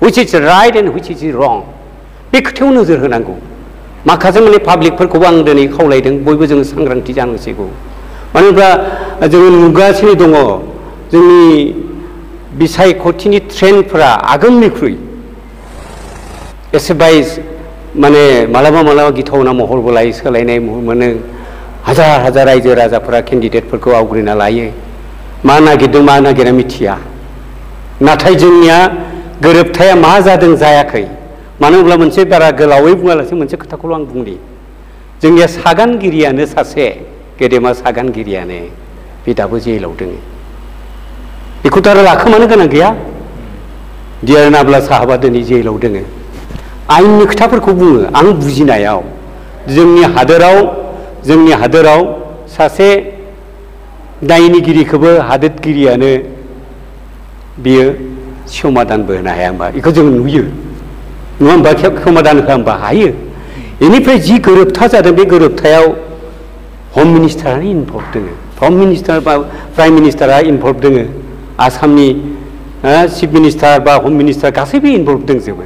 which is right and which is wrong बे खोथायाव नोजोर होनांगौ माखासे माने पाब्लिकफोरखौबो आं दिनै खावलायदों बयबो जोङो सांग्रांथि जानांसिगौ मानो होनब्ला जोङो नुगासिनो दङ जोंनि बिसायख'थिनि ट्रेन्डफोरा आगोलनिख्रुइ एसेबाय माने मालाबा गिथावना महरबो लायो सोलायनाय महर मोनो हाजार रायजो राजाफोरा केन्डिडेटफोरखौ आवग्रिना लायो मा नागिरदों मा नागिरा मिथिया नाथाय जोंनिया गोरोबथाया मा जादों जायाखै मानो होनब्ला मोनसे बारा गोलावै बुङालासे मोनसे खोथाखौल' आं बुंनि जोंनिया सागानगिरियानो सासे गेदेमा सागानगिरियानो बे दाबो जेलाव दङ बेखौथ' आरो लाखोमानो गोनां गैया डिआर नाब्ला साहाबा दिनै जेलाव दङ आयेननि खोथाफोरखौ बुङो आं बुजिनायाव जोंनि हादोराव सासे दायनिगिरिखौबो हादोरगिरियानो बियो समादानबो होनो हाया होनबा बेखौ जों नुयो नङा होमबा समाधान खालामबा हायो बेनिफ्राय जि गोरोबथा जादों बे गोरोबथायाव हम मिनिस्टारानो इनभल्भ दोङो हम मिनिस्टार बा प्राइम मिनिस्टारा इनभल्भ दोङो आसामनि चिफ मिनिस्टार बा हम मिनिस्टार गासैबो इनभल्भ दंजोबो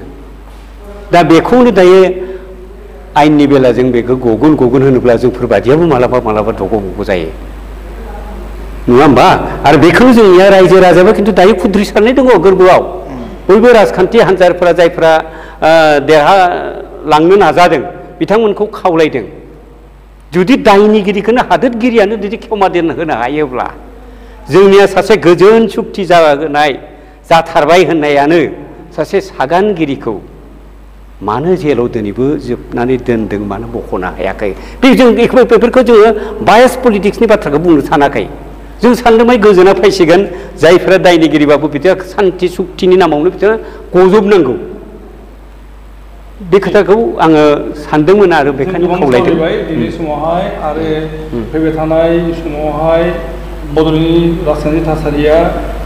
दा बेखौनो दायो आयेननि बेलाजों बेखौ गगन होनोब्ला जोंफोरबादियाबो मालाबा दग' जायो नङा होमबा आरो बेखौनो जोंनिया रायजो राजाबो खिन्थु दायो खुद्रिसारनाय दङ गोरबोआव बयबो राजखान्थि हान्जाफोरा जायफोरा देरहालांनो नाजादों बिथांमोनखौ खावलायदों जुदि दायनिगिरिखौनो हादोरगिरियानो जुदि क्षमा होनो हायोब्ला जोंनिया सासे गोजोन सुक्ति जाथारबाय होननायानो सासे सागानगिरिखौ मानो जेलाव दिनैबो जोबनानै दोनदों मानो बख'नो हायाखै बेफोरखौ जोङो बायास पलिटिक्सनि बाथ्राखौ बुंनो सानाखै जों सानदोंमोन गोजोना फैसिगोन जायफोरा दायनिगिरिबाबो बिथाङा सान्थि सुक्तिनि नामावनो बिथाङा गजबनांगौ बे खोथाखौ आङो सानदोंमोन आरो बेखायनो खावलायदों दिनै समावहाय आरो फैबाय थानाय समावहाय बड'लेण्डनि राजखान्थि थासारिया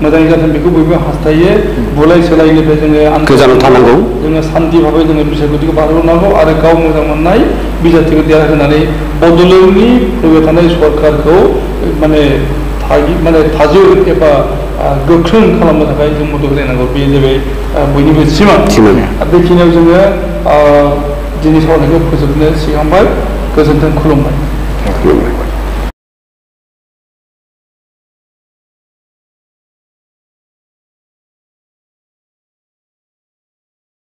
मोजाङै जाथों बेखौ बयबो हास्थायो बुलाय सोलायनिफ्राय जोङो गोजानाव थानांगौ जोङो सान्थि भाबै जोङो बिसायख'थिखौ बारहोनांगौ आरो गाव मोजां मोननाय बिजाथिखौ देरहाहोनानै बड'लेण्डनि फैबाय थानाय सरकारखौ माने थाजिम एबा गोख्रों खालामनो थाखाय जों मदद होलायनांगौ बे जाबाय बयनिबो सिमां बेखिनियाव जोङो दिनै सावरायनायखौ फोजोबनो सिगांबाय गोजोन्थों खुलुमबाय